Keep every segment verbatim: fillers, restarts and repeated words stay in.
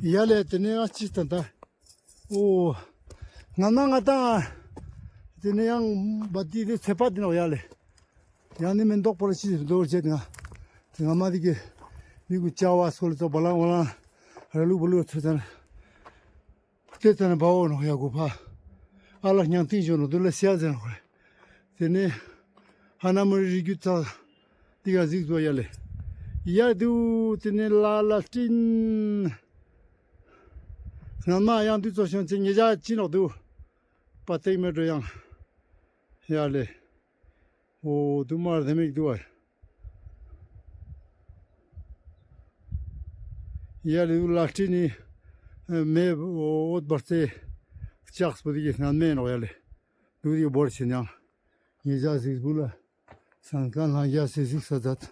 ཡ་ལེ། ཏེ་ནེ་ཡང་ཅི་ལྟ་ད། འོ། ང་ན་ང་ཏང་། ཏེ་ནེ་ཡང་བ་ཏི་ཏེ་ཚེ་ཕ་ཏེ་ནོག་ཡ་ལེ། ཡང་ནི་མེན་ཏོག་པོ་ལ་ཅི་རྡོ་རྗེ་ང་། ཏེ་ང་མ་ཏེ་གི་མི་གུན་ཅ་བ་སོལ་ཙོགས་བ་ལང་བ་ལང་། ར་ལུག་བ་ལུག་ཚོ་ཙན། ཏེ་ཙན་བ་འོ་ནོག་ཡ་གོ་ཕ། ཨ་ལ་ཉང་ཏིང་ཞོ་ནོག་དུ་ལ་སི་ཡ་ཟེར་ནོག་ལེ། ཏེ་ནེ་ཧ་ན་མུ་རི་རི་རྒྱུད་ཚ་ཏེ་ག་གཟིགས་དུག་ཡ་ལེ། ཡ་དུ་ཏེ་ནེ་ལ་ལ་སྤྲིན། སྔན་མ་ཡང་དུ་ཚོ་ཤོང་ཅེ་ཉེ་ཞ་ཅི་ནོག་དུ། པ་ཏེག་མེད་འགྲོ་ཡང་། ཡ་ལེ། འོ་དུ་མར་དེ་མིག་དུ་བ། ཡ་ལེ་དུ་ལ་སྤྲིན་ནི་མེ་འོད་འབར་ཏེ་ལྕགས་པོ་ཏེ་གི་སྔན་མེ་ནོག་ཡ་ལེ། དུ་ཏེ་བོར་ཆེ་ཉང་། ཉེ་ཞ་གཟིགས་བུ་ལ། སང་ཀ་ལྷང་རྒྱ་སེ་གཟིགས་ས་ཛད།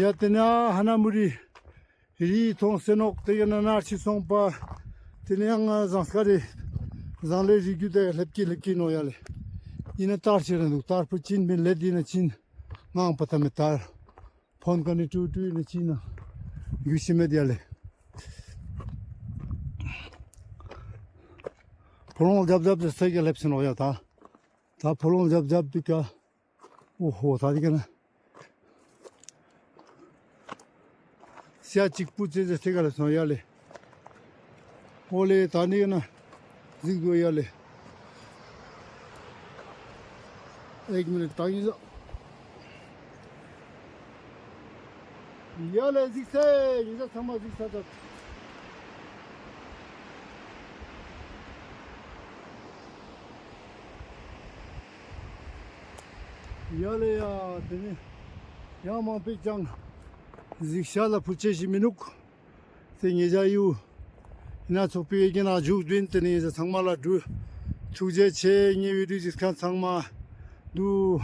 ཡ་ཏེ་ནེ་ཧ་ན་མུ་རི་རི་ཐོང་སེ་ནོག་ཏེ་ག་ན་ནར་ཆི་སོང་པ། ཏེ་ནེ་ཡང་ཟངས་དཀར་རི་ཟངས་ལེ་རི་རྒྱུད་ཏེ་ལེབ་ཀི་ལེབ་ཀི་ནོག་ཡ་ལེ། ཨིན་ན་ཏར་ཆེ་ར་དུག། ཏར་པོ་ཅིན་མེན་ལེ་ཏེ་ན་ཅིན་ངང་པ་ཏ་མེ་ཏར། ཕོན་ཀ་ནེ་ཀྲུ་ཀྲུ་ནེ་ཅི་ན་རྒྱུ་ཤི་མེད་ཡ་ལེ། ཕོ་ལོང་ལྗབ་ལྗབ་ཏེ་སེ་ག་ལེབ་སེ་ནོག་ཡ་ད། ད་ཕོ་ལོང་ལྗབ་ལྗབ་ཏེ་ཀ། འོ་ཧོ་ད་ཏེ་ཀ་ན་སི་ཡ་ཅིག་པུ་ཙེ་ཙེ་སེ་ག་ལེབ་སེ་ནོག་ཡ་ལེ། འོ་ལེ་ད་ནི་ན་གཟིགས་དུག་ཡ་ལེ། ཨེག་མི་ནིཊ་ད་ཡིན་ཟོ། ཡ་ལེ་གཟིགས་སེ་ཡིན་ཟོ། ཚང་མ་གཟིགས་ས་ད། ཡ་ལེ་ཡ་ཏེ་ནེ་ཡང་མང་པོ་ཅང་གཟིགས་ཤ་ལ་ཕུལ་ཅེས་ཤིག་མི་ནུག། ཏེ་ཉེ་ཞ་ཡུ་ཨིན་ན་ཚོགས་པའི་ཡེ་གེ་ན་ཇུག་དུན་ཏེ་ནེ་ཚང་མ་ལ་དུ་ཐུགས་རྗེ་ཆེ། ངའི་བི་ཌིའོ་གཟིགས་ཁན་ཚང་མ་དུ་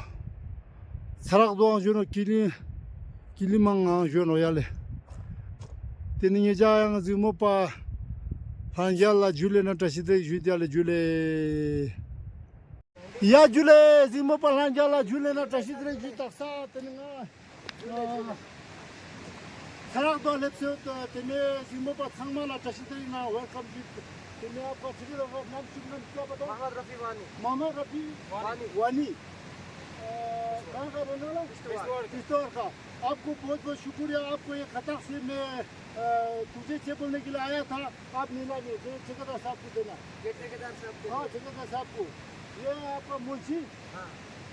ཚ་རག་དུའང་ཞུ་ནོག། ཀི་ལི་ཀི་ལི་མང་ངང་ཞུ་ནོག་ཡ་ལེ། ཏེ་ནེ་ཉེ་ཞ་ཡང་གཟིགས་མོ་པ་ལྷན་རྒྱས་ལ་ཇུ་ལེ་ན་བཀྲ་ཤིས་བདེ་ལེགས་ཞུ་ཡ་ལེ། ཇུ་ལེ། ཡ་ཇུ་ལེ། གཟིགས་མོ་པ་ལྷན་རྒྱས་ལ་ཇུ་ལེ་ན་བཀྲ་ཤིས་བདེ་ལེགས་ཞུ། དག་ས་ཏེ་ནེ་ང་ཚ་རག་དོ་ལེབ་སེ་ཡོད། ཏེ་ནེ་གཟིགས་མོ་པ་ཚང་མ་ལ་བཀྲ་ཤིས་བདེ་ལེགས་ན་ཝེལ་ཀམ་ཞུ། ཏེ་ནེ་ཨ་པ་ཁྲི་ལ་ནམ་ཞུ་ནམ་ཀྱ་པ་ད། محمد رفیع وانی. محمد رفیع وانی. وانی. کہاں کا رہنے والا؟ کشتواڑ. کشتواڑ کا. آپ کو بہت بہت شکریہ، آپ کو یہ خطا سے میں، اے، تجھے چھ بولنے کے لیے آیا تھا، آپ نہیں لانے، ٹھیکیدار صاحب کو دینا۔ یہ ٹھیکیدار صاحب کو؟ ہاں، ٹھیکیدار صاحب کو۔ یہ آپ کا منشی؟ ہاں۔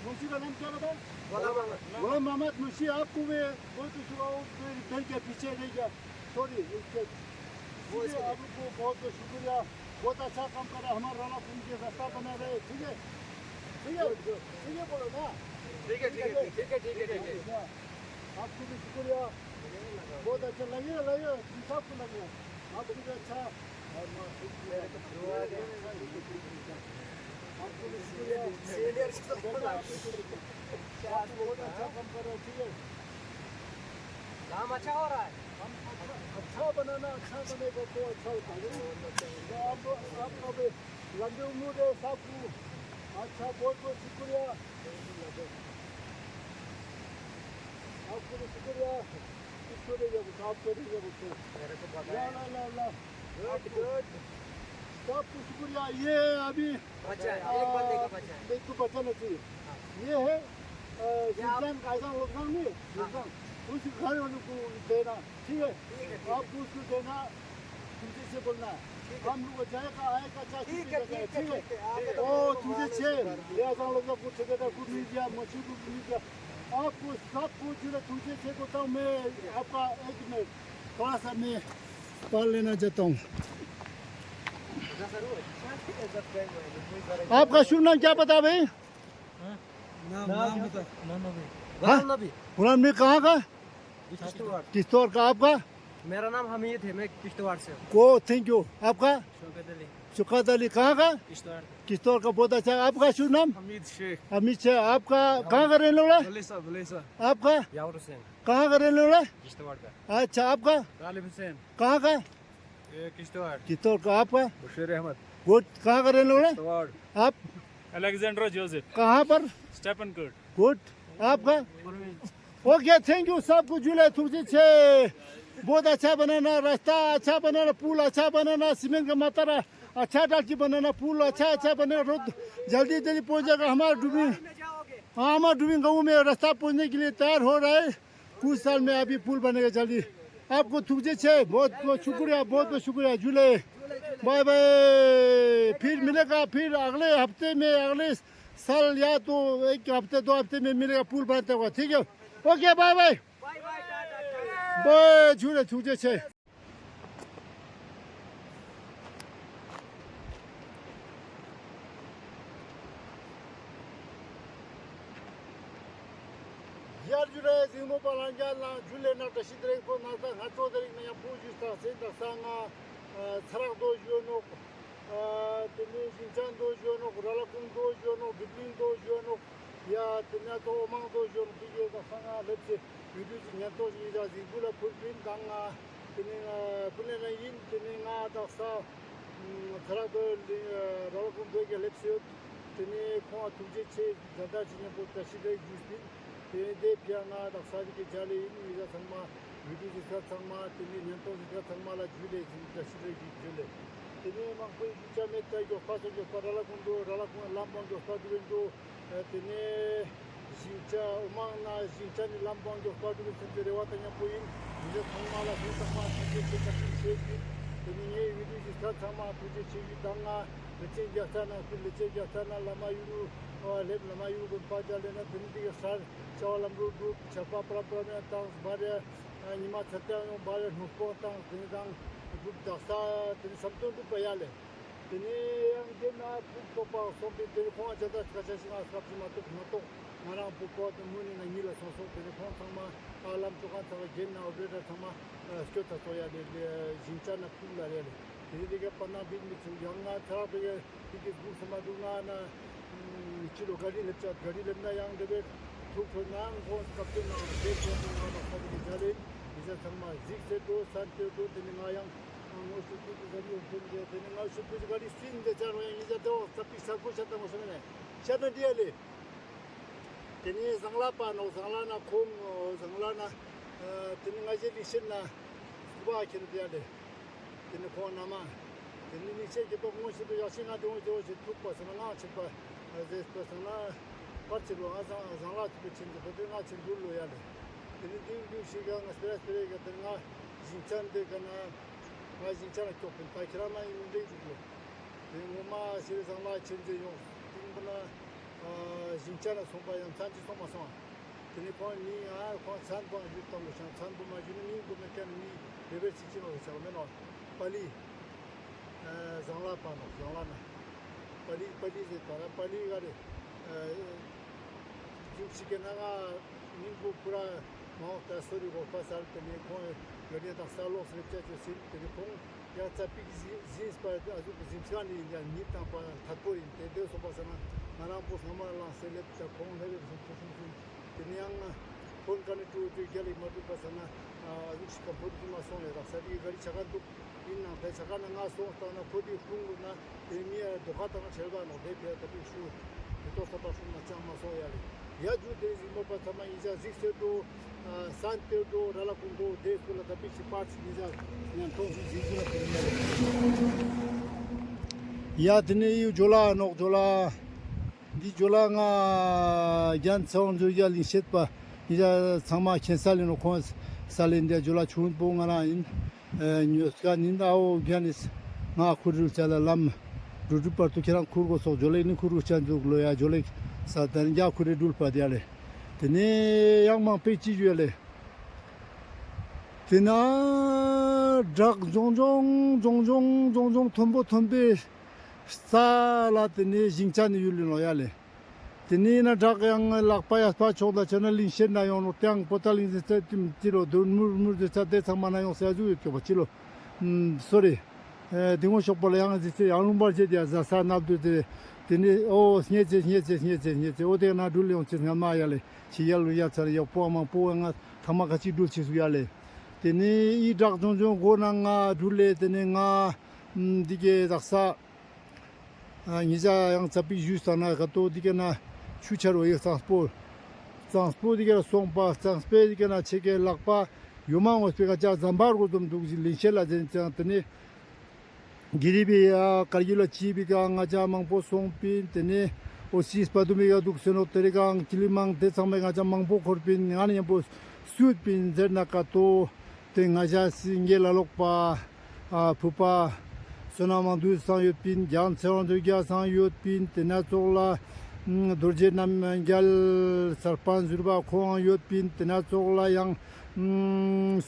منشی کا نام کیا بتایا؟ غلام محمد۔ غلام محمد منشی، آپ کو میں بہت شکریہ، وہ دل کے پیچھے رہ گیا، سوری، اس کے، اس لیے آپ کو بہت بہت شکریہ۔ بہت اچھا کام کر رہا ہے، ہمارا رانا پھول کے رستہ بنا رہے، ٹھیک ہے؟ ٹھیک ہے؟ ٹھیک ہے، بولو نا۔ ٹھیک ہے، ٹھیک ہے، ٹھیک ہے، ٹھیک ہے، ٹھیک ہے۔ آپ کو بھی شکریہ۔ بہت اچھا لگے، لگے، سب کو لگے۔ آپ کو بھی اچھا۔ آپ کو بھی شکریہ۔ بہت اچھا کام کر رہے ہو، ٹھیک ہے؟ کام اچھا ہو رہا ہے۔ ہم اچھا، اچھا بنانا، اچھا بنے گا تو اچھا ہوتا ہے۔ تو آپ، آپ کا بھی لمبی عمر ہے سب کو۔ اچھا، بہت بہت شکریہ۔ آپ کو بھی شکریہ۔ اس کو دے دیا، آپ کو دے دیا۔ میرے کو پتا ہے۔ لا، لا، لا، لا۔ گڈ، گڈ۔ سب کو شکریہ۔ یہ ابھی بچا ہے، ایک بندے کا بچا ہے۔ میرے کو بچانا چاہیے۔ ہاں۔ یہ ہے، آ، یہ آپ سلطان کا ایسا لوگ نہیں، ہاں۔ سلطان۔ اس گھر والوں کو دینا، ٹھیک ہے؟ ٹھیک ہے، ٹھیک ہے۔ آپ کو اس کو دینا، تجھے سے بولنا ہے۔ ٹھیک ہے۔ ہم لوگ جائے کا، آئے کا، چاچی ٹھیک ہے، ٹھیک ہے، ٹھیک ہے۔ ٹھیک ہے۔ آپ کو او، تجھے سے، یہ ایسا لوگ کو ٹھیکیدار کو مل گیا، مشین کو مل گیا۔ آپ کو سب کو جو ہے، تجھے سے بولتا ہوں میں، آپ کا ایک منٹ، تھوڑا سا میں پال لینا چاہتا ہوں۔ آپ کا شبھ نام کیا بتا بھائی؟ نام، نام بتا۔ غلام نبی۔ ہاں؟ غلام نبی۔ غلام نبی کہاں کا؟ کشتواڑ۔ کشتواڑ کا۔ آپ کا؟ میرا نام حمید ہے، میں کشتواڑ سے ہوں۔ کو، تھینک یو۔ آپ کا؟ شوکت علی۔ شوکت علی کہاں کا؟ کشتواڑ کا۔ کشتواڑ کا، بہت اچھا۔ آپ کا شبھ نام؟ حمید شیخ۔ حمید شیخ۔ آپ کا کہاں کا رہنے والا؟ بھلیسہ، بھلیسہ۔ آپ کا؟ یاور حسین۔ کہاں کا رہنے والا؟ کشتواڑ کا۔ اچھا، آپ کا؟ غالب حسین۔ کہاں کا؟ یہ کشتواڑ۔ کشتواڑ کا۔ آپ کا؟ بشیر احمد۔ گڈ۔ کہاں کا رہنے والا؟ کشتواڑ۔ آپ؟ الیگزینڈرا جوزف۔ کہاں پر؟ اسٹیپن کوٹ۔ گڈ۔ آپ کا؟ پروین۔ Okay, thank you सबको, जुले, थुक्जे छे। बहुत अच्छा बनाना, रास्ता अच्छा बनाना, पुल अच्छा बनाना, सीमेंट का मात्रा अच्छा डाल के बनाना, पुल अच्छा अच्छा बनाना, रोड जल्दी जल्दी पहुंच जाएगा। हमारा डूबी, हाँ, हमारा डूबी गाँव में रास्ता पहुंचने के लिए तैयार हो रहा है। कुछ साल में अभी पुल बनेगा जल्दी। आपको थुक्जे छे, बहुत बहुत शुक्रिया, बहुत बहुत शुक्रिया, जुले। बाय बाय, फिर मिलेगा, फिर अगले हफ्ते में, अगले साल या तो एक हफ्ते दो हफ्ते में मिलेगा, पुल बनता हुआ, ठीक है? Okay, bye bye. बाय, जुले, थुक्जे छे। ཡར་ཇུ་ལེ། གཟིགས་མོ་པ་ལྷན་རྒྱས་ལ་ཇུ་ལེ་ན། བཀྲ་ཤིས་བདེ་ལེགས། ཁོང་ན་ད་སྔ་དྲོ་དེ་རིང་ན་ཡང་པོ་ཞུས་ཏང་སེ་ད་ས་ང་ཚ་རག་དོ་ཞུ་ནོག། ཨ་དེ་ནས་ཞིང་ཆེན་དོ་ཞུ་ནོག། ར་ལ་ཀུང་དོ་ཞུ་ནོག། བིབ་ལིང་དོ་ཞུ་ནོག། ཡ་དེ་ནས་ཏོ་མང་དོ་ཞུ་ནོག། དེ་གའི་ད་ས་ང་སླེབས་སེ་ཡུ་ཊུབ་ཅིག་ཉན་ཏོ་ཞིག་ཡིན་ད་གཟིགས་འབུལ་ལ་ཕུལ་པིན་དང་ང་། དེ་ནས་ང་ཀུན་ལེ་ན་ཡིན། དེ་ནས་ང་ད་ས་ཚ་རག་དོ་ར་ལ་ཀུང་དོ་གའི་སླེབས་སེ་ཡོད། དེ་ནས་ཁོང་ཐུགས་རྗེ་ཆེ། ད་ལྟ་ཅི་ཉམ་པོ་བཀྲ་ཤིས་བདེ་ལེགས་ཞུས་པིན། དེ་ནས་དེ་ཕིའ་ང་དག་ས་དེ་གི་མཇལ་ལེ་ཡིན། མི་ཟ་ཚང་མ་བི་ཌིའོ་གཟིགས་ས་ཚང་མ། དེ་ནས་ཉན་ཐོང་གཟིགས་ས་ཚང་མ་ལ་ཇུ་ལེ་ཞུ། བཀྲ་ཤིས་བདེ་ལེགས་ཞུ་ལེ། དེ་ནས་མང་པོའི་ཞུ་ཆ་མེད། ད་མགྱོགས་པ་སོང་མགྱོགས་པ་ར་ལ་ཀུང་དོ། ར་ལ་ཀུང་ལམ་བང་མགྱོགས་པ་འགྲོ་བིན་འགྲོ། དེ་ནས་ཞིང་ཆ་འོ་མང་ན་ཞིང་ཆ་ནི་ལམ་བང་མགྱོགས་པ་འགྲོ་བིན་སེམས་ཀྱི་རེ་བ་དང་མཉམ་པོ་ཡིན། མི་ཟ་ཚང་མ་ལ་ཐུགས་ཚང་མ་ཐུགས་རྗེ་ཆེ་བཀའ་དྲིན་ཆེ་ཞུ། དེ་ནས་ངའི་བི་ཌིའོ་གཟིགས་ས་ཚང་མ་ཐུགས་རྗེ་ཆེ་ཞུ་དང་ང་། ལེ་ཅེ་རྒྱ་ཚ་ན་ཁུ་ལེ་ཅེ་རྒྱ་ཚ་ན་བླ་མ་ཡུ་རུ་ཨ་ལེབ། བླ་མ་ཡུ་རུ་དགོན་པ་རྒྱ་ལེ་ན་དེ་ནི་དེ་ག་ས་བྱ་བ་ལམ་རུ་འགྲུབ། ཆར་པ་པྲ་པྲ་མེ་དང་བ་རེ་ཉི་མ་ཚ་ཏེ་ཡོང་བ་རེ་སྣུམ་སྤོ་དང་དེ་ནི་དང་འགྲུབ། དག་ས་དེ་ནི་བསམ་དོན་འགྲུབ་པ་ཡ་ལེ། དེ་ནི་ཡང་དེ་ན་ཕུག་ཐོག་པ་སོང་པའི་དེ་ནི་ཁོང་ཅ་ད་ཁ་ཆ་ཞིག་ང་སྐབས་ཅིག་མ་གཏོགས་མ་གཏོགས་ང་རང་ཕུག་པོ་དེ་མུ་ནི་ན་ཉི་ལ་སོང་སོང་། དེ་ནི་ཁོང་ཚང་མ་ཨ་ལམ་ཅོ་ཁང་ཚང་མ་རྒན་ན་འོ་བེ་ད་ཚང་མ་སྐྱོད་ཚ་སོ་ཡ་ལེ། ཞིང་ཆ་ན་ཕུག་ལ་རེ་ལེ། དེ་ནི་དེ་ག་པ་ན་བིད་མི་ཚུགས་ཡང་ང་ཚ་རག་དེ་ག་དེ་གི་སྒུག་སུ་མ་འདུག་ང་ན་ཕྱི་ལོ་ག་རི་ལེབ་ཆ། ག་རི་ལེབ་ན་ཡང་དེ་བས་ཐུག་ཁོ་ནང་ཁོང་སྐབས་དེ་ནང་དེ་ཁོང་ནང་ང་ལ་ཁ་དེ་གི་རྒྱ་ལེ་ཡིན་ས་ཚང་མ་གཟིགས་སེ་འགྲོ་ས་དེ་འགྲོ། དེ་ནི་ང་ཡང་ངོ་ཤུ་དེ་གི་ག་རི་ཡོད་དེ་ནི་དེ་ནི་ང་ཤུ་དེ་གི་ག་རི་སུ་ཡིན་དེ་ཆ་རོ་ཡང་ཡིན་ས་དེ་འོ་ས་པི་ས་ཁོ་ཤ་ད་ངོ་ཤ་མེ་ནས་ཤ་ད་འདི་ཡ་ལེ། དེ་ནས་ཟང་ལ་པ་ནོག། ཟང་ལ་ན་ཁོང་ཟང་ལ་ན་དེ་ནས་ང་ཞེ་ལི་ཤེད་ན་སྐུ་པ་ཁྱེར་དེ་ཡ་ལེ། དེ་ནས་ཁོང་ན་མ་དེ་ནས་ནི་ཆེ་གི་ཏོག་ངོ་ཤེད་དུ་ཡག་ཤེ་ང་དེ་ངོ་ཤེད་འོ་ཤེ་ཐུག་པ་སོ་ན་ང་ཆེ་པ་ཟེ་པ་སོ་ན་པར་ཆེ་ལོ། ང་ཟང་ཟང་ལ་ཐུག་པ་ཆེན་ཟེ་པ་དེ་ང་ཆེ་འགུལ་ལོ་ཡ་ལེ། དེ་ནས་དེ་འགུལ་ཤེ་ག་ང་སྤེ་ར་སྤེ་ར་ག་དེ་ང་ཞིང་ཆ་འདི་ག་ན་ང་ཞིང་ཆ་ན་སྐྱོག་པིན། ད་ཁྱེད་རང་མ་ཡིན་འདྲེ་འདུག་ལོ། དེ་ངོ་མ་ཤེས་རེ་ཟང་ལ་ཆེན་ཟེ་ཡོང་། དེ་ཡིན་པ་ན་ཨ་ཞིང་ཆ་ན་སོང་པ་ཡང་མཚན་ཅི་སོང་མ་སོང་། དེ་ནས་ཁོང་མི་ཨ་ཁོང་མཚན་པོ་ཞུ་བཏང་དགོས་ཤག། མཚན་པོ་མ་ཞུ་ན་མིང་པོ་མེད་མཁན་མི་རེ་བེ་ཅི་ཅི་ནོ་ཟེར་ཆ་མེད་ནོ། པ་ལི་ཨ་ཟང་ལ་པ་ནོ། ཟང་ལ་ན་པ་ལི་པ་ལི་ཟེར་པ་ར་པ་ལི་ག་རེ་ཨ་ཟུག་ཞིག་གི་ན་ང་མིང་པོ་པུ་ར་མ་འོག་ད་སོ་རི་གོ་པ་སལ། དེ་ནས་ཁོང་ག་རེ་དང་ས་ལོག་སེ་ལེབ་ཆ་ཅོ་སིན། དེ་ནས་ཁོང་ཡ་ཙ་པིག་ཟིན་ཟིན་པ་ཨ་ཟུག་གི་ཟིན་ཚ་ནི་ཡིན་ཡ་ཉིད་དང་པ་ཐད་པོ་ཡིན། དེ་དེ་སོང་པ་ས་ན་ང་རང་པོ་ཚང་མ་ལངས་སེ་ལེབ་ཆ། ཁོང་ལེབ་ཡོད་སོང་ཁོ་སོང་སོང་། དེ་ནས་ཡང་ཕོན་ཀ་ནི་ཀྲུ་ཀྲུ་རྒྱ་ལིག་མ་འགྲུབ་པ་ས་ན་ཨ་ཟུག་ཞིག་གམ་ཕོ་རི་མ་སོང་ཡ་རག་ས་དེ་ག་རི་ཆ་ག་འདུག་ཡིན་ནང་དེ་ཆ་ག་ན་ང་སོང་ལྟ་ན་ཁོ་དེ་ཁུང་ལུ་ན་དེ་མི་ཡ་རྡོ་ཁ་དང་ཁྲེལ་བ་ནོ། དེ་ཕེ་ད་པིག་ཤུ་དེ་ཏོ་ས་པ་ཤུ་ན་ཅང་མ་སོང་ཡ་ལེ། ཡ་ཇུ་དེ་ཟིག་མོ་པ་ཚང་མ་ཡིན་ཅ་གཟིགས་སེ་འགྲོ། ཨ་སན་ཏེ་འགྲོ་ར་ལ་ཀུང་འགྲོ་དེ་སུ་ལ་ད་པིག་ཤི་པར་ཅིག་ཡིན་ཅ་ཉན་ཐོག་ཟིག་ཟིག་ཟིག་ལ་ཕེ་ཡ་ལེ། ཡ་དེ་ནས་ཡུ་ཇོ་ལ་ནོག་ཇོ་ལ། འདི་ཇོ་ལ་ང་རྒྱན་ཚེ་དབང་ཇོ་རྒྱ་ལིང་ཤེད་པ་ཡིན་ཅ་ཚང་མ་མཁྱེན་ས་ལེ་ནོ། ཁོང་ས་ལེ་འདི་ཇོ་ལ་ཆུང་པོ་ང་རང་ཡིན། ཉོས་ཀ་ནིན་ཨའོ་རྒྱན་ནིས་ང་ཁུར་རུ་ཆ་ལ་ལམ་འགྲོ་འགྲུལ་བར་དུ་ཁྱེད་རང་ཁུར་དགོས་སོག་ཇོ་ལེ་ནི་ཁུར་རུ་ཆ་འཛུགས་ལོ་ཡ་ཇོ་ལེ་ས་དན་རྒྱ་ཁུར་རེ་འགྲུལ་པ་དེ་ཡ་ལེ། དེ་ནས་ཡང་མང་པོའི་ཅི་ཞུ་ཡ་ལེ། དེ་ན་བྲག་ལྗོང་ལྗོང་ལྗོང་ལྗོང་ལྗོང་ལྗོང་མཐོན་པོ་མཐོན་པོའི་ས་ལ་དེ་ནས་ཞིང་ཆ་ནི་ཡུལ་ལི་ནོ་ཡ་ལེ། དེ་ནས་ན་བྲག་ཡང་ལག་པ་ཡ་སྤ་ཕྱོགས་ལ་ཆ་ན་ལིང་ཤེད་ན་ཡོང་ནོ་ཏེ་ཡང་པོ་ཏ་ལིང་ཟེར་ཚ་ཏིམ་ཏི་ལོ་དུར་མུར་མུར་ཟེར་ཚ་དེ་ཚང་མ་ན་ཡོང་ས་ཡ་ཟུག་ཡོད་ཀྱོག་པ་ཅི་ལོ། སོ་རི། དེ་ངོ་ཤོག་པ་ལ་ཡང་ཟེར་ཚེ་ཡང་ལུང་པར་བྱེད་དེ་ཡ་ཟ་ས་ནབ་དུ་དེ། དེ་ནས་ཨོ་སྙེ་ཚེ་སྙེ་ཚེ་སྙེ་ཚེ་སྙེ་ཚེ་ཨོ་དེ་ན་འགྲུལ་ཡོང་ཚེ་སྔ་མ་ཡ་ལེ་ཕྱི་ཡ་ལུ་ཡ་ཚ་ལེ་ཡག་པོ་མང་པོ་ང་ཐ་མ་ཁ་ཅིག་འགྲུལ་ཚེ་སུ་ཡ་ལེ། དེ་ནས་ཨི་བྲག་ཆུང་ཆུང་སྒོ་ན་ང་འགྲུལ་ལེ། དེ་ནས་ང་འདི་གའི་དག་ས་ཨ་ཉི་ཟ་ཡང་ཙ་པིག་ཞུས་ས་ན་ག་ཏོ་འདི་གའི་ན་ཆུ་ཆར་བ་ཡོད་ས་སྤོ། གཙང་པོ་དེ་ག་ལ་སོང་པ་གཙང་པོ་དེ་ག་ན་ཆེ་གེ་ལག་པ་ཡོ་མ་ངོས་པེ་ང་ཅག་ཟམ་པ་རུ་ཙོམ་དུག་ལིང་ཤེད་ལ་ཟེར་ཙང་ཏེ་ནེ་གི་རི་བི་ཡ་ཀར་གིལ་ལ་ཅི་བི་ག་ང་ཅག་མང་པོ་སོང་པིན། ཏེ་ནེ་འོ་སི་སྤ་དུ་མི་ག་དུག་སེ་ནོག་ཏེ་རི་གང་ཀི་ལི་མང་ཏེ་ཚང་མའི་ང་ཅག་མང་པོ་འཁོར་པིན། ང་ནི་ཉམ་པོ་སུད་པིན་ཟེར་ན་ཀ་ཏོ། ཏེ་ང་ཅག་སིང་གེ་ལ་ལོག་པ་ཨ་ཕུ་པ་བསོད་ནམས་དབང་འདུས་སང་ཡོད་པིན། རྒྱལ་མཚན་དབང་འདུས་རྒྱལ་སང་ཡོད་པིན། ཏེ་ན་ཙོགས་ལ་རྡོ་རྗེ་རྣམ་རྒྱལ་སར་པན་ཟུར་པ་ཁོང་ཡོད་པིན། ཏེ་ན་ཙོགས་ལ་ཡང་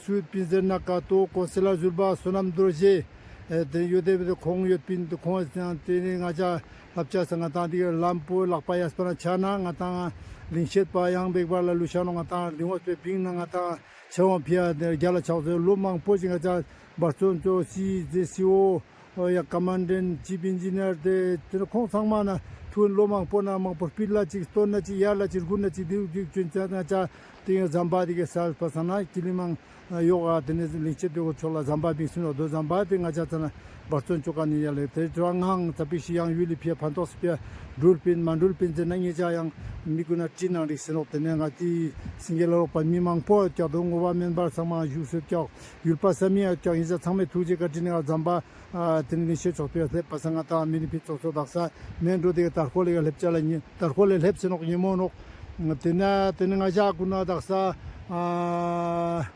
སུད་པིན་ཟེར་ན་ཀ་ཏོ་ཀོན་སེ་ལར་ཟུར་པ་བསོད་ནམས་རྡོ་རྗེ། ཨེ་ཏེ་ཡོད་དེ་བི་ཁོང་ཡོད་པིན། ཏེ་ཁོང་ཡང་ཏེ་ནེ་ང་ཅག་ལྷབ་ཆ་ས་ང་ཏང་ཏེ་ལམ་པོ་ལག་པ་ཡས་པ་ན་ཆ་ན་ང་ཏང་ལིང་ཤེད་པ་ཡང་བེག་པ་ལ་ལུ་ཤ་ནོ་ང་ཏང་ལིང་འོ་སྤེ་བིང་ན་ང་ཏང་ཆ་བོ་ཕི་ཡ་ཏེ་རྒྱ་ལ་ཆགས་ཟེར་ལོ་མང་པོ་ཞིག་ང་ཅག་འབར་བརྩོན་ཅོ་སི་ཟེར་སི་འོ་ཡ་ཀ་མན་ཌེན་ཅིབ་ཨིན་ཇི་ནི་ཡར་ཏེ་ཏེ་ཁོང་ཚང་མ་ན་ཐུན་ལོ་མང་པོ་ན་མང་པོ་སྤིར་ལ་ཅིག་སྟོན་ན་ཅིག་ཡར་ལ་ཅིག་དགུན་ན་ཅིག་ཏེ་ཅིག་ཅོན་ཆ་ང་ཅག་ཏེ་ཡང་ཟམ་པ་ཏེ་གེ་སལ་པ་ས་ན་ཀི་ལི་མང་ཡོག་ག་ཏེ་ནེ་ལིང་ཤེད་ཏེ་གོ་ཆོག་ལ་ཟམ་པ་བིང་སུན་ནོ་དོ་ཟམ་པ་ཏེ་ང་ཅག་ཚ་ན་འབར་བརྩོན་ཅོ་ཀ་ནི་ཡ་ལེ། ཏེ་ཏྲ་ངང་ཙ་པིག་ཤིག་ཡང་ཡུལ་ལི་ཕི་ཡ་ཕན་ཐོགས་སི་ཕི་ཡ་འགྲུལ་པིན་མ་འགྲུལ་པིན་ཟེར་ན་ངེད་ཅག་ཡང་མི་ཀུན་ན་ཀྲིན་ནང་རིག་སེ་ནོག་ཏེ་ནེ་ང་ཏི་སིང་གེ་ལ་ལོག་པ་མི་མང་པོ་ཡོད་ཀྱག་དོ་ངོ་བ་མེན་པར་ཚང་མ་བཞུགས་སེ་ཀྱག་ཡུལ་པ་ས་མི་ཡོད་ཀྱག་ངེད་ཅག་ཚང་མའི་ཐུགས་རྗེ་བཀའ་དྲིན་ནི་ང་ཟམ་པ་ཨ་ཏེ་ནེ་ལིང་ཤེད་ཆོག་པའི་སླེབས་པ་ས་ང་ཏང་མི་ནི་ཕི་ཚོགས་ཚོགས་དག་ས་མེན་འགྲོ་ཏེ་ག་དར་ཁོ་ལེ་ག་སླེབས་ཅ་ལ་ཉི་དར་ཁོ་ལེ་སླེབས་སེ་ནོག་ཉི་མོ་ནོག་ཏེ་ན་ཏེ་ནེ་ང་ཞག་ཀུན་ན་དག་ས་ཨ་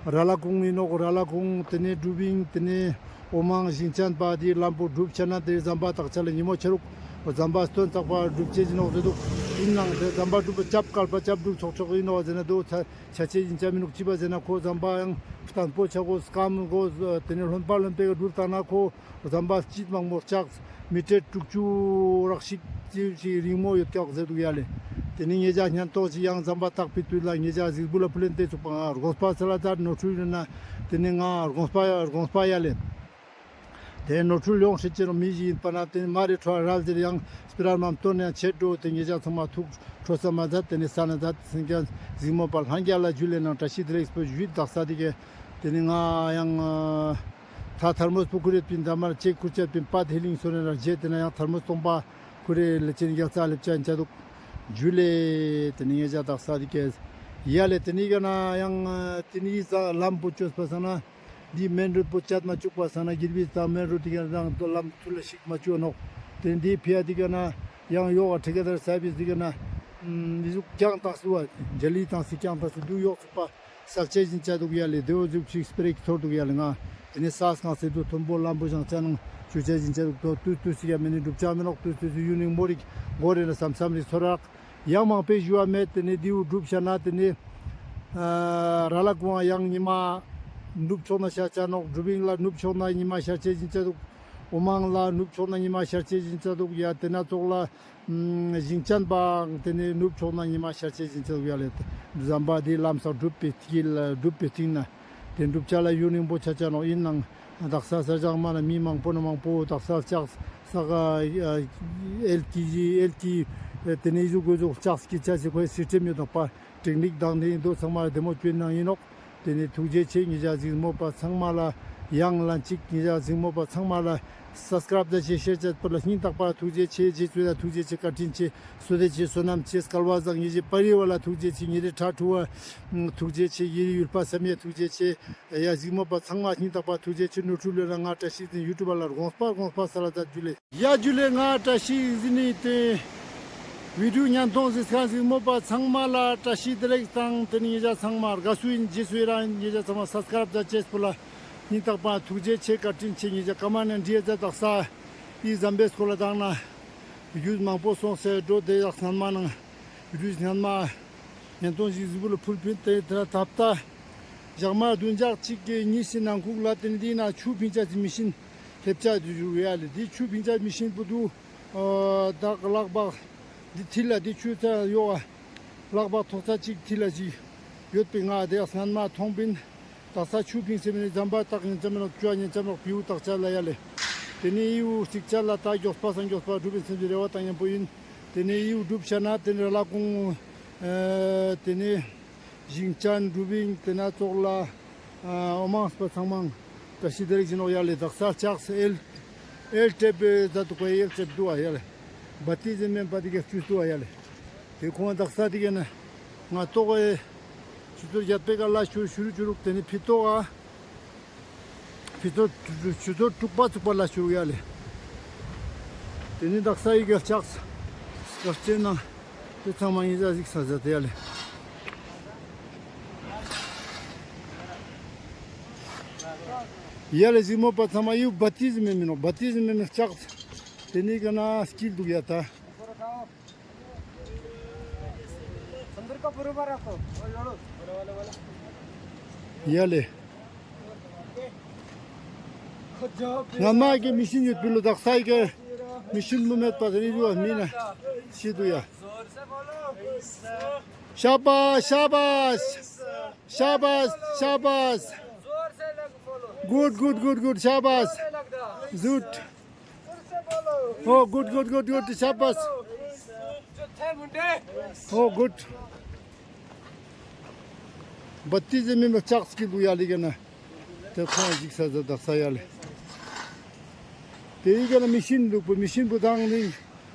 ར་ལ་ཀུང་ཨིན་ནོག་ར་ལ་ཀུང་ཏེ་ནེ་གྲུབ་ཨིན་ཏེ་ནེ་འོ་མང་ཞིང་ཅན་པ་ཏེ་ལམ་པོ་གྲུབ་ཆ་ན་ཏེ་ཟམ་པ་དག་ཆ་ལ་ཉི་མོ་ཆ་རུག་ཟམ་པ་སྟོན་ཚག་པ་གྲུབ་ཅེས་ཨིན་ནོག་ཟེར་དུག་ཨིན་ནང་ཏེ་ཟམ་པ་གྲུབ་པ་ཅབ་ཀལ་པ་ཅབ་གྲུབ་ཆོག་ཆོག་ཨིན་ནོག་ཟེར་ན་དོ་ཚ་ཆ་ཆེ་ཡིན་ཆ་མི་ནུག་ཅི་པ་ཟེར་ན་ཁོ་ཟམ་པ་ཡང་བརྟན་པོ་ཆ་གོས་སྐམ་གོས་ཏེ་ནེ་ལྷོན་པ་ལྷོན་པའི་ག་གྲུལ་བཏང་ན་ཁོ་ཟམ་པ་སྐྱིད་མང་མོ་ལྕགས་མི་ཊར་དྲུག་ཅུ་རག་ཞིག་ཅི་ཞིག་རིང་མོ་ཡོད་ཀྱག་ཟེར་དུག་ཡ་ལེ། ཏེ་ནེ་ངེད་ཅག་ཉན་ཏོག་ཅིག་ཡང་ཟམ་པ་བཏགས་པའི་དུས་ལ་ངེད་ཅག་གཟིགས་འབུལ་ལ་ཕུལ་ལེན་ཏེ་ཚུགས་པ་ང་དགོངས་པ་སལ་ལ་ཛད་ནོར་འཁྲུལ་ཡོད་ན་ཏེ་ནེ་ང་དགོངས་པ་དགོངས་པ་ཡ་ལེ། ཏེ་ནོར་འཁྲུལ་ཡོང་ཤེས་ཅེ་རུ་མི་ཞིག་ཨིན་པ་ན་ཏེ་ནེ་མ་རེ་ཁྲོ་རལ་ཟེར་ཡང་སྤེ་ར་མམ་སྟོན་ཡང་ཆེད་འགྲོ་ཏེ་ངེད་ཅག་ཚང་མ་ཐུགས་ཁྲོ་ས་མ་ཛད་ཏེ་ནེ་ས་ན་ཛད་སེང་གེ་གཟིགས་མོ་པ་ལྷན་རྒྱས་ལ་ཇུ་ལེ་ནང་བཀྲ་ཤིས་བདེ་ལེགས་པོ་ཞུས། དག་ས་ཏེ་གེ་ཏེ་ནེ་ང་ཡང་ཐ་ཐར་མོ་སྤུ་ཁུ་རེ་པིན་ད་མར་ཅེ་ཁུར་ཆ་པིན་པ་ཏེ་ལིང་སོ་རེ་ན་རྗེ་ཏེ་ན་ཡང་ཐར་མོ་སྟོང་པ་ཁུ་རེ་ལེ་ཅན་རྒྱག་ཚ་ལེབ་ཅན་ཆ་དུག་ཇུ་ལེ། ཏེ་ནེ་ངེད་ཅག་དག་ས་ཏེ་གེ་ཡ་ལེ། ཏེ་ནེ་ག་ན་ཡང་ཏེ་ནེ་ས་ལམ་པོ་ཅོས་པ་ས་ན་འདི་མེན་རོད་པོ་ཆད་མ་བཅུག་པ་ས་ན་གིར་བི་ས་མེན་རོད་ཏེ་ག་རང་ལམ་ཚུལ་ལ་ཞིག་མ་བཅུག་ནོག་ཏེ་འདི་ཕི་ཡ་ཏེ་ག་ན་ཡང་ཡོག་ག་ཊི་ཀེ་དར་སར་བིས་ཏེ་ག་ན་མི་ཟུག་ཀྱང་ཏང་སུ་བ་ཇ་ལི་ཏང་སི་ཀྱང་ཏང་སུ་དུག་ཡོག་ཚུགས་པ། ས་ཆ་ཞིག་ཆ་དུག་ཡ་ལེ། དེ་བོ་ཟུག་ཅིག་སྤེ་ར་ཞིག་ཚོར་དུག་ཡ་ལེ། ང་ཏེ་ནེ་ས་སྐང་སེ་དུ་མཐོན་པོ་ལམ་བུ་ཞང་ཆ་ནང་ཆུ་ཆ་ཞིག་ཆ་དུག་ཏོ་ཏུས་ཏུས་སི་ཡ་མེ་ནི་འགྲུབ་ཆ་མེ་ནོག་ཏུས་ཏུས་སི་ཡུན་རིང་མོ་རིག་མགོ་རེ་ན་སམ་སམ་རིག་ཚོར་རག་ཡང་མང་པོའི་ཞུ་བ་མེད། ཏེ་ནེ་དེའུ་གྲུབ་ཤ་ན་ཏེ་ནེ་ཨ་ར་ལ་ཀུང་ཡང་ཉི་མ་ནུབ་ཕྱོགས་ན་ཤར་ཆ་ནོག་གྲུབ་ཨིན་ལ་ནུབ་ཕྱོགས་ན་ཉི་མ་ཤར་ཆེ་ཞིག་ཆ་དུག་འོ་མང་ལ་ནུབ་ཕྱོགས་ན་ཉི་མ་ཤར་ཆེ་ཞིག་ཆ་དུག་ཡ། ཏེ་ན་ཙོགས་ལ་ཨམ་ཞིང་ཆེན་པའང་ཏེ་ནེ་ནུབ་ཕྱོགས་ན་ཉི་མ་ཤར་ཆེ་ཞིག་ཆ་དུག་ཡ་ལེ། ཟམ་པ་དེ་ལམ་སང་གྲུབ་པའི་དཀྱིལ་གྲུབ་པའི་སྟེང་ན་ཏེ་གྲུབ་ཆ་ལ་ཡུན་རིང་པོ་ཆ་ཆ་ནོག་ཨིན་ནང་དག་ས་ས་ཇག་མ་ན་མི་མང་པོ་ན་མང་པོ་དག་ས་ལྕགས་ས་ག་ཨེལ་ཀི་ཨེལ་ཀི་ཏེ་ནེ་ཟུག་གོ་ཟུག་ལྕགས་ཀྱི་ཆ་ཆེ་ཁོའི་སི་སི་ཊེམ་ཡོད་ནོག་པ། ཊེག་ནིག་དང་ཏེ་ནེ་དོ་ཚང་མ་ལ་བདེ་མོ་བཅོས་ནང་ཨིན་ནོག་ཏེ་ནེ་ཐུགས་རྗེ་ཆེ། ངེད་ཅག་གཟིགས་མོ་པ་ཚང་མ་ལ་ཡང་ལན་ཅིག་ངེད་ཅག་གཟིགས་མོ་པ་ཚང་མ་ལ་སབ་སི་ཀ་རབ་ཅོ་ཅེས་ཤེར་ཅོ་ཅེས་པོ་ལ་སྙིང་ཐག་པ་ཐུགས་རྗེ་ཆེ། རྗེ་བཙུན་ལ་ཐུགས་རྗེ་ཆེ། བཀའ་དྲིན་ཆེ། བསོད་བདེ་ཆེ། བསོད་ནམས་ཆེ། སྐལ་བ་བཟང་། ངེད་ཅག་པ་རི་བ་ལ་ཐུགས་རྗེ་ཆེ། ངེད་ཅག་ཕྲུ་གུ་ཐུགས་རྗེ་ཆེ། ངེད་ཅག་ཡུལ་པ་ས་མི་ཡ་ཐུགས་རྗེ་ཆེ། ཡ་གཟིགས་མོ་པ་ཚང་མ་སྙིང་ཐག་པ་ཐུགས་རྗེ་ཆེ། ནོར་འཁྲུལ་ལོས་ན་ང་བཀྲ་ཤིས་འཛིན་ཡུ་ཊུབ་ལ་དགོངས་པ་དགོངས་པ་སལ་ལ་ཛད་ཇུ་ལེ། ཡ་ཇུ་ལེ། ང་བཀྲ་ཤིས་འཛིན་ནི་ཏེ་བི་ཌིའོ་ཉན་ཐོང་གཟིགས་ཁན་གཟིགས་མོ་པ་ཚང་མ་ལ་བཀྲ་ཤིས་བདེ་ལེགས་དང་ཏེ་ནེ་ངེད་ཅག་ཚང་མ་དགའ་བསུ་ཨིན། རྗེས་སུ་ཡི་རང་ཨིན། ངེད་ཅག་ཚང་མ་སབ་སི་ཀ་རབ་ཛད་ཅེས་པོ་ལ་སྙིང་ཐག་པ་ཐུགས་རྗེ་ཆེ། བཀའ་དྲིན་ཆེ། ངེད་ཅག་ཀ་མ་ནེ་འདྲིའི་ཛད་དག་ས་འི་ཟམ་པའི་སྐོར་ལ་དང་ན་བི་ཌིའོ་མང་པོ་སོང་སེ་འགྲོ་ཏེ་ཡག་སྔན་མ་ནང་བི་ཌིའོ་སྔན་མ་ཉན་ཐོང་ཞིག་གཟིགས་འབུལ་ལ་ཕུལ་པིན། ཏེ་ད་ལྟ་ཞག་མ་བདུན་ཞག་གཅིག་གི་གཉིས་སི་ནང་ཁུག་ལ་ཏེ་ནེ་འདི་ན་ཆུ་ཕིང་ཆ་ཅེས་མི་ཤིན་ལེབ་ཆ་དུག་ཡ་ལེ། འདི་ཆུ་ཕིང་ཆ་མི་ཤིན་པོ་དུག་ཨ་ད་ལག་པ་འདི་ཐིལ་ལ་འདི་ཆུ་ཚ་ཡོག་ལག་པ་ཐོག་ཚ་ཅིག་ཐིལ་ལ་ཅིག་ཡོད་པའི་ང་དེ་སྔན་མ་མཐོང་པིན། དག་ས་ཆུ་ཕིང་སེ་མི་ནི་ཟམ་པ་བཏགས་ཉན་ཆ་མེ་ནོག་ཅོ་ཉན་ཆ་མེ་ནོག་བེའུ་བཏགས་ཆ་ལ་ཡ་ལེ། ཏེ་ནེ་འི་བོ་རྩིག་ཆ་ལ་ད་མགྱོགས་པ་སང་མགྱོགས་པ་གྲུབ་པའི་སེམས་ཀྱི་རེ་བ་དང་མཉམ་པོ་ཨིན། ཏེ་ནེ་འི་བོ་གྲུབ་ཤ་ན་ཏེ་ནེ་ར་ལ་ཀུང་ཨ་ཏེ་ནེ་ཞིང་ཅན་གྲུབ་ཨིན། ཏེ་ན་ཙོགས་ལ་ཨ་འོ་མང་པ་ཚང་མ་བཀྲ་ཤིས་བདེ་ལེགས་ཨིན་ནོག་ཡ་ལེ། དག་ས་ལྕགས་ཨེལ་ཨེལ་ཊེབ་ཛད་དུག་པ། ཨེལ་ཊེབ་དུག་པ་ཡ་ལེ། བ་ཏི་ཟེར་མེན་པ་ཏེ་ག་ཅུས་དུག་པ་ཡ་ལེ། ཏེ་ཁོང་དག་ས་ཏེ་ག་ན་ ང་ཏོག་གི་ཆུ་ཚོད་བརྒྱད་པའི་ཀ་ལ་ཆུ་ཤུ་རུ་ཆུ་རུག། ཏེ་ནེ་ཕི་ཏོག་ག་ཕི་ཏོག་ཆུ་ཚོད་དྲུག་པ་ཚུགས་པ་ལ་ཆུ་རུག་ཡ་ལེ། ཏེ་ནེ་དག་ས་ཡི་ག་ལྕགས་སྐར་ཆེན་ན་ཏེ་ཚང་མ་ཡིན་ས་ཟིག་ས་ཟ་ཏེ་ཡ་ལེ། ཡ་ལེ་ཟིག་མོ་པ་ཚང་མ་ཡུ་བ་ཏི་ཟི་མེ་མི་ནོག། བ་ཏི་ཟི་མེ་མི་ལྕགས། ཏེ་ནེ་ག་ན་སྐྱིལ་འདུག་ཡ་ད། ཡ་ལེ། ང་མ་གི་མི་ཤིན་ཡོད་པི་ལོ་དག་ས་ཡི་ག་མི་ཤིན་མོ་མེད་པ་ཏེ་ནེ་ཡུ་བ་མི་ན་ཤི་འདུག་ཡ། ཤ་བཱས། ཤ་བཱས། ཤ་བཱས། ཤ་བཱས། གུཌ་གུཌ་གུཌ་གུཌ། ཤ་བཱས། ཟུད། ཨོ་གུཌ་གུཌ་གུཌ་གུཌ། ཤ་བཱས། ཨོ་གུཌ། བ་ཏི་ཟི་མེ་མི་ལྕགས་སྐྱིལ་འདུག་ཡ་ལེ་ག་ན། ཏེ་ཁོང་ཞིག་ས་ཟ་དག་ས་ཡ་ལེ། ཏེ་ཡི་ག་ན་མི་ཤིན་འདུག་པ། མི་ཤིན་པོ་དང་ནི་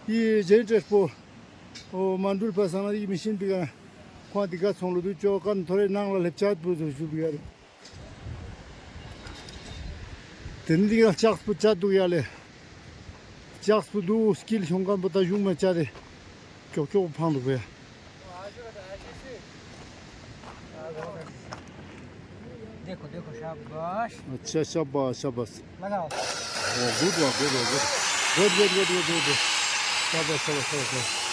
ཡི་ཇེན་ཊར་པོ། ཨོ་མ་འགྲུལ་པ་སང་ན་ཡི་མི་ཤིན་པི་ག་ན་ཁོང་ཏེ་ག་ཚོང་ལོ་དུ་ཅོ་ཀ་ན་ཐོ་རེ་ནང་ལ་ལེབ་ཆ་པོ་ཟུ་ཞུ་འདུག་ཡ་ལེ། ཏེ་ནེ་འདི་ག་ལྕགས་པོ་ཆ་འདུག་ཡ་ལེ། ལྕགས་པོ་འདུག་སྐྱིལ་ཤོང་ཁན་པོ་ད་གཞུང་མ་ཆ་ཏེ་ཀྱོག་ཀྱོག་ཕང་འདུག་པས། देखो देखो शाबाश। अच्छा शाबाश शाबाश। लगाओ। ओ गुड वा गुड वा good. Good good good good good. शाबाश शाबाश शाबाश शाबाश।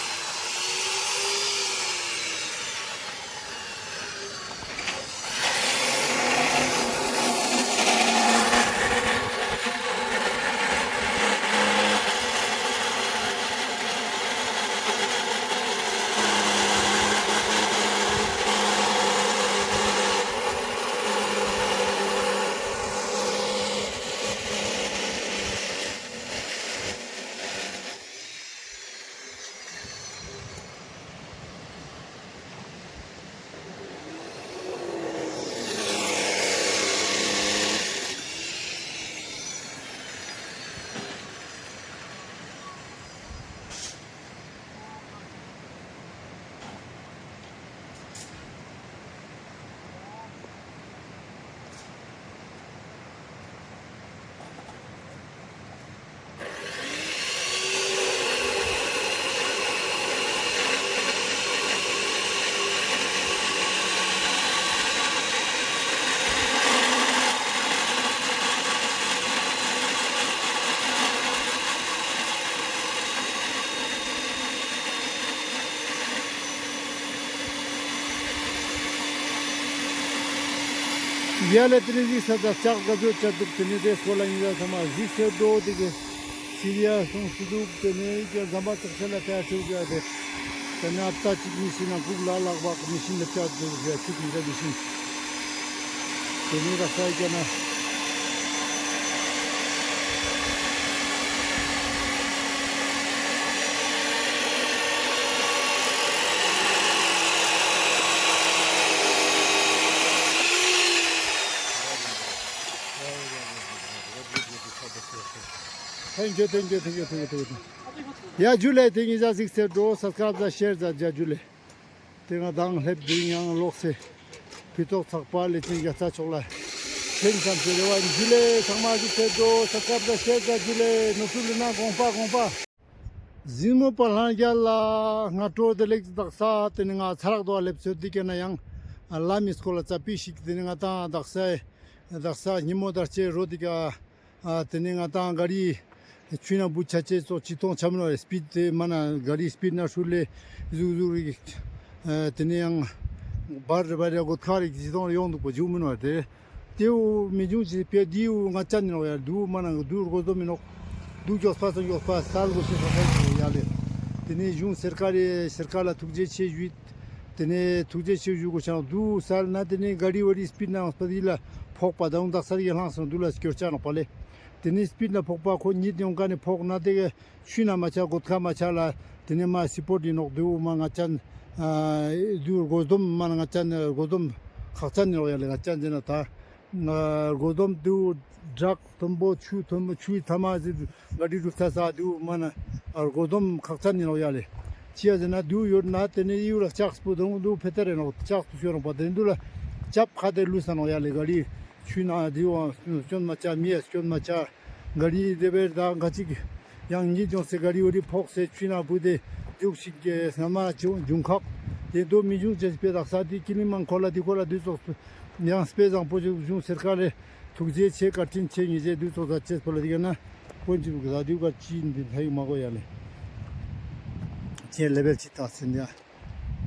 ཡ་ལེ། ཏེ་ནེ་ཟིག་ས་ད་ལྕགས་ག་ཚོད་ཆ་འདུག། ཏེ་ནེ་ཏེ་སྐོར་ལ་ཡིན་ས་ཚང་མ་ཟིག་ས་འགྲོ། ཏེ་གི་སི་རི་ཡ་སོང་སི་འདུག། ཏེ་ནེ་ཀྱང་ཟམ་པ་ཙོགས་ཆེ་ལ་ཏེ་ཡ་ཆུག་ཡ་ཏེ། ཏེ་ནེ་ཨབ་ཏ་ཅིག་མི་ཤིན་ན་ཁུག་ལ་ལག་པ་མི་ཤིན་ལ་ཆ་འདུག་ཡ་ཆུག་མི་ཟ་མི་ཤིན། ཏེ་ནེ་ར་ས་ཡ་ཀྱ་ན། Thank you, thank you, thank you, thank you, thank you. ཡ་ཇུ་ལེ། ཏེ་ནེ་ཟ་ཟིག་ས་འགྲོ། སབ་སི་ཀ་རབ་ཟ་ཤེར་ཟ་ཇུ་ལེ། ཏེ་ང་དང་ལེབ་དུ་ཡང་ལོག་སེ་ཕི་ཏོག་ཚག་པ་ལེ་ཏེ་ཡ་ཚ་ཆོག་ལ་ཐེང་སམ་སེ་རེ་བ་ཇུ་ལེ། ཚང་མ་ཟིག་ས་འགྲོ། སབ་སི་ཀ་རབ་ཟ་ཤེར་ཟ་ཇུ་ལེ། ནོར་འཁྲུལ་ལེ་ན་དགོངས་པ་དགོངས་པ། ཟིང་མོ་པ་ལྷན་རྒྱས་ལ་སྔ་དྲོ་བདེ་ལེགས། དག་ས་ཏེ་ནེ་ང་ཚ་རག་དོ་ལེབ་ཚོད་འདི་ཀ་ན་ཡང་ལམ་མི་སྐོར་ལ་ཙ་པིག་ཞིག་ཏེ་ནེ་ང་དང་དག་ས་དག་ས་ཉི་མོ་དར་ཅེ་རོ་འདི་ཀ་ཨ་ཏེ་ནེ་ང་དང་ག་རི་ཆུ་ན་བུ་ཆ་ཅེ་ཙོགས་ཅི་ཐོང་ཆ་མི་ནོག། སྤིད་ཏེ་མ་ན་ག་རི་སྤིད་ན་ཧྲུལ་ལེ་ཟུག་ཟུག་རིག། ཨ་ཏེ་ནེ་ཡང་བར་བར་ཡ་གོ་ཁ་རིག་ཅི་ཐོང་ཡོང་འདུག་པ་ཇུ་མི་ནོག་ཏེ། ཏེའུ་མི་འབྱུང་ཅི་པེ་དེའུ་ང་ཅན་ནོག་ཡ། དུ་མ་ན་དུ་རྒོ་དོ་མི་ནོག། དུ་མགྱོགས་པ་སང་མགྱོགས་པ་སལ་གོ་ཤེས་པ་ཡ་ལེ། ཏེ་ནེ་གཞུང་སེར་ཀ་རེ་སེར་ཀ་ལ་ཐུགས་རྗེ་ཆེ་ཞུས། ཏེ་ནེ་ཐུགས་རྗེ་ཆེ་ཞུ་གོ་ཤ་ནོག། དུ་སལ་ན་ཏེ་ནེ་ག་རི་བ་རི་སྤིད་ན་སྤ་དི་ལ་ཕོག་པ་དང་དག་ས་རི་ལྷང་སང་དུ་ལ་སྐྱོར་ཆ་ནོག་པ་ལེ། ཏེ་ནེ་སྤིད་ན་ཕོག་པ་ཁོ་ཉིད་ཡོང་ཀ་ནེ་ཕོག་ན་ཏེ་ག་ཆུ་ན་མ་ཆ་གོད་ཁ་མ་ཆ་ལ་ཏེ་ནེ་མ་སི་པོར་ཊ་ཡིན་ནོག། དུ་མ་ང་ཅན་ཨ་དུ་རྒོ་དོམ་མ་ན་ང་ཅན་རྒོ་དོམ་ཁག་ཅན་ཡིན་ནོག་ཡ་ལེ། ང་ཅན་ཟེར་ན་ད་རྒོ་དོམ་དུ་བྲག་མཐོན་པོ་ཆུ་མཐོན་པོ་ཆུའི་ཐ་མ་ཟེར་ག་རི་རུ་ཚ་ས་དུ་མ་ན་རྒོ་དོམ་ཁག་ཅན་ཡིན་ནོག་ཡ་ལེ། ཅི་ཡ་ཟེར་ན་དུ་ཡོད་ན་ཏེ་ནེ་ཡུ་ལ་ལྕགས་པོ་དང་དུ་ཕེ་ཏེ་རེ་ནོག་ལྕགས་པོ་ཤོར་རོག་པ་ཏེ་ནེ་དུ་ལ་ལྕགས་ཁ་ཏེ་ལུས་ས་ནོག་ཡ་ལེ། ག་རི་ཆུ་ན་དེ་བ་སྐྱོན་མ་ཆ་མི་ཡ་སྐྱོན་མ་ཆ་ག་རི་དེ་བེར་དང་ག་ཅིག་ཡང་ཉིད་ཡོང་སེ་ག་རི་འོ་རི་ཕོག་སེ་ཆུ་ན་བུ་དེ་དུག་ཞིག་གི་སྔ་མ་ཆུ་འབྱུང་ཁག་དེ་དོ་མི་འབྱུང་ཅེས་པའི་དག་ས་དེ་ཀི་ལི་མང་ཁོ་ལ་དེ་ཁོ་ལ་དུ་ཙོགས་ཡང་དཔེ་བཟང་པོ་ཞིག་འབྱུང་སེར་ཁ་ལེ། ཐུགས་རྗེ་ཆེ་བཀའ་དྲིན་ཆེ། ཉེ་ཆེ་དུས་ཚོགས་ས་ཆེས་པོ་ལ་དེ་ག་ན་དཀོན་མཆོག་གི་ས་དུས་ཀ་ཅི་འདི་ལྷ་ཡུག་མ་གོ་ཡ་ལེ། ཁྱེད་ལེ་བེལ་ཅི་ཏང་སིན་ཡ།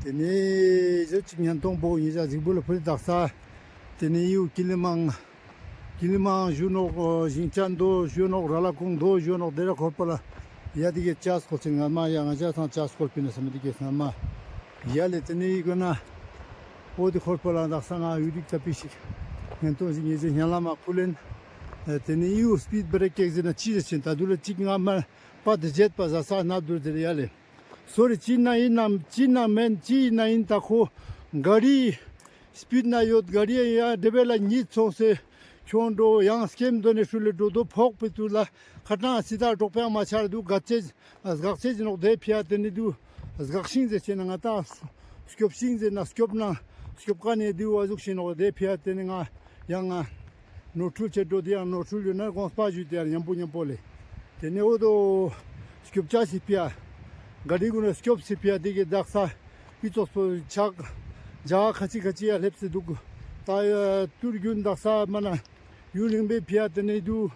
ཏེ་ནེ་ཟོ་ཅིག་ཉན་ཏོང་པོ་ཉེ་ཆ་གཟིགས་པོ་ལ་ཕུལ་དག་ས། ཏེ་ནེ་ཡུ་ཀི་ལི་མང་ཀི་ལི་མང་ཞུ་ནོག་ཞིང་ཆ་འདོ་ཞུ་ནོག་ར་ལ་ཀུང་འདོ་ཞུ་ནོག་དེ་ར་ཁོར་པོ་ལ་ཡ་དེ་གི་ཅ་སྐོལ་ཅིག་ང་མ་ཡ་ང་ཅ་སང་ཅ་སྐོལ་པི་ན་སམ་དེ་གི་ང་མ་ཡ་ལེ། ཏེ་ནེ་ཡི་གོ་ན། འོ་དེ་ཁོར་པོ་ལ་དག་ས་ང་ཡུ་རིག་ཙ་པི་ཞིག་ཉན་ཏོང་ཞིག་ཉེ་ཆེ་ཉན་ལ་མ་ཕུལ་ལེན། ཨེ་ཏེ་ནེ་ཡུ་སྤིད་བེ་རེག་ཀེག་ཟེར་ན་ཅི་ཟེར་ཆེན་ད་དུ་ལ་ཅིག་ང་མ་པ་དེ་བརྗེད་པ་ཟ་ས་ན་དུར་ཟེར་ཡ་ལེ། སོ་རི་ཅི་ན་ཡིན་ནམ་ཅི་ན་མེན་ཅི་ན་ཡིན་ད་ཁོ་ག་རི་སྤིད་ན་ཡོད་ག་རི་ཡ་དེ་བེ་ལ་ཉིད་ཚོང་སེ་ཁྱོང་འགྲོ་ཡང་སྐེམ་དོ་ནེ་ཧྲུལ་ལེ་འགྲོ་དོ་ཕོག་པི་དུ་ལ་ཁ་ཏང་སི་ད་གྲོག་པའང་མ་ཆར་དུ་ག་ཚེ། སྒག་ཚེ་ཟེར་ནོག་དེ་ཕི་ཡ་ཏེ་ནེ་དུ་སྒག་ཤིང་ཟེར་ཆེ་ན་ང་ཏང་སྐྱོབ་ཤིང་ཟེར་ན་སྐྱོབ་ན་སྐྱོབ་ཀ་ནེ་དུ་བ་ཟུག་ཤིང་ནོག་དེ་ཕི་ཡ་ཏེ་ནེ་ང་ཡང་ང་ནོར་འཁྲུལ་ཆེ་འགྲོ་དེ་ཡང་ནོར་འཁྲུལ་ཡོད་ན་དགོངས་པ་ཞུས་ཏེ་ཡང་ཉམ་པོ་ཉམ་པོ་ལེ། ཏེ་ནེ་འོ་དོ་སྐྱོབ་ཆ་སི་ཕི་ཡ་ག་རི་གུན་ན་སྐྱོབ་སི་ཕི་ཡ་དེ་གི་དག་ས་ཡི་ཙོགས་པོ་ཆག་ཇ་ཁ་ཅིག་ཁ་ཅིག་ཡ་ལེབ་སི་དུག་ད་ཡ་ཏུར་གུན་དག་ས་མ་ན་ཡུན་རིང་པའི་ཕི་ཡ་ཏེ་ནེ་དུ་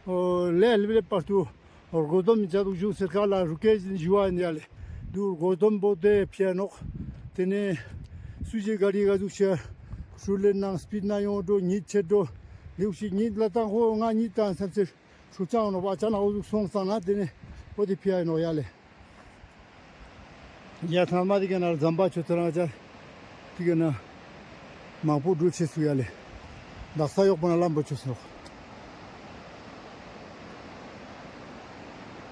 ལེ་ལེ་བར་དུ། རྒོ་དོམ་ཅ་དུག་ཞུ་སེར་ཁ་ལ་རུ་ཀེ་ཞིན་ཞུ་བ་ཡིན་ཡ་ལེ། དུ་རྒོ་དོམ་པོ་དེ་ཕི་ཡ་ནོག་ཏེ་ནེ་སུ་ཞིག་ག་རི་ག་ཟུག་ཤ་ཧྲུལ་ལེ་ནང་སྤིད་ན་ཡོང་འགྲོ་ཉིད་ཆེ་འགྲོ་ལེའུ་ཞིག་ཉིད་ལ་ཏང་ཧོ་ང་ཉིད་ཏང་སམ་སེ་ཧྲུལ་ཅང་ནོག་པ་ཅ་ན་འོ་ཟུག་སོང་སང་ན་ཏེ་ནེ་འོ་དེ་ཕི་ཡ་ཡིན་ནོག་ཡ་ལེ། ཡ་ཐ་མ་དེ་ག་ན་ཛམ་པ་ཆུ་ཚོད་རང་ཅག་དེ་ག་ན་མང་པོ་འགྲུལ་ཆེ་སུ་ཡ་ལེ། དག་ས་ཡོག་པ་ན་ལམ་པོ་ཆུ་སོག་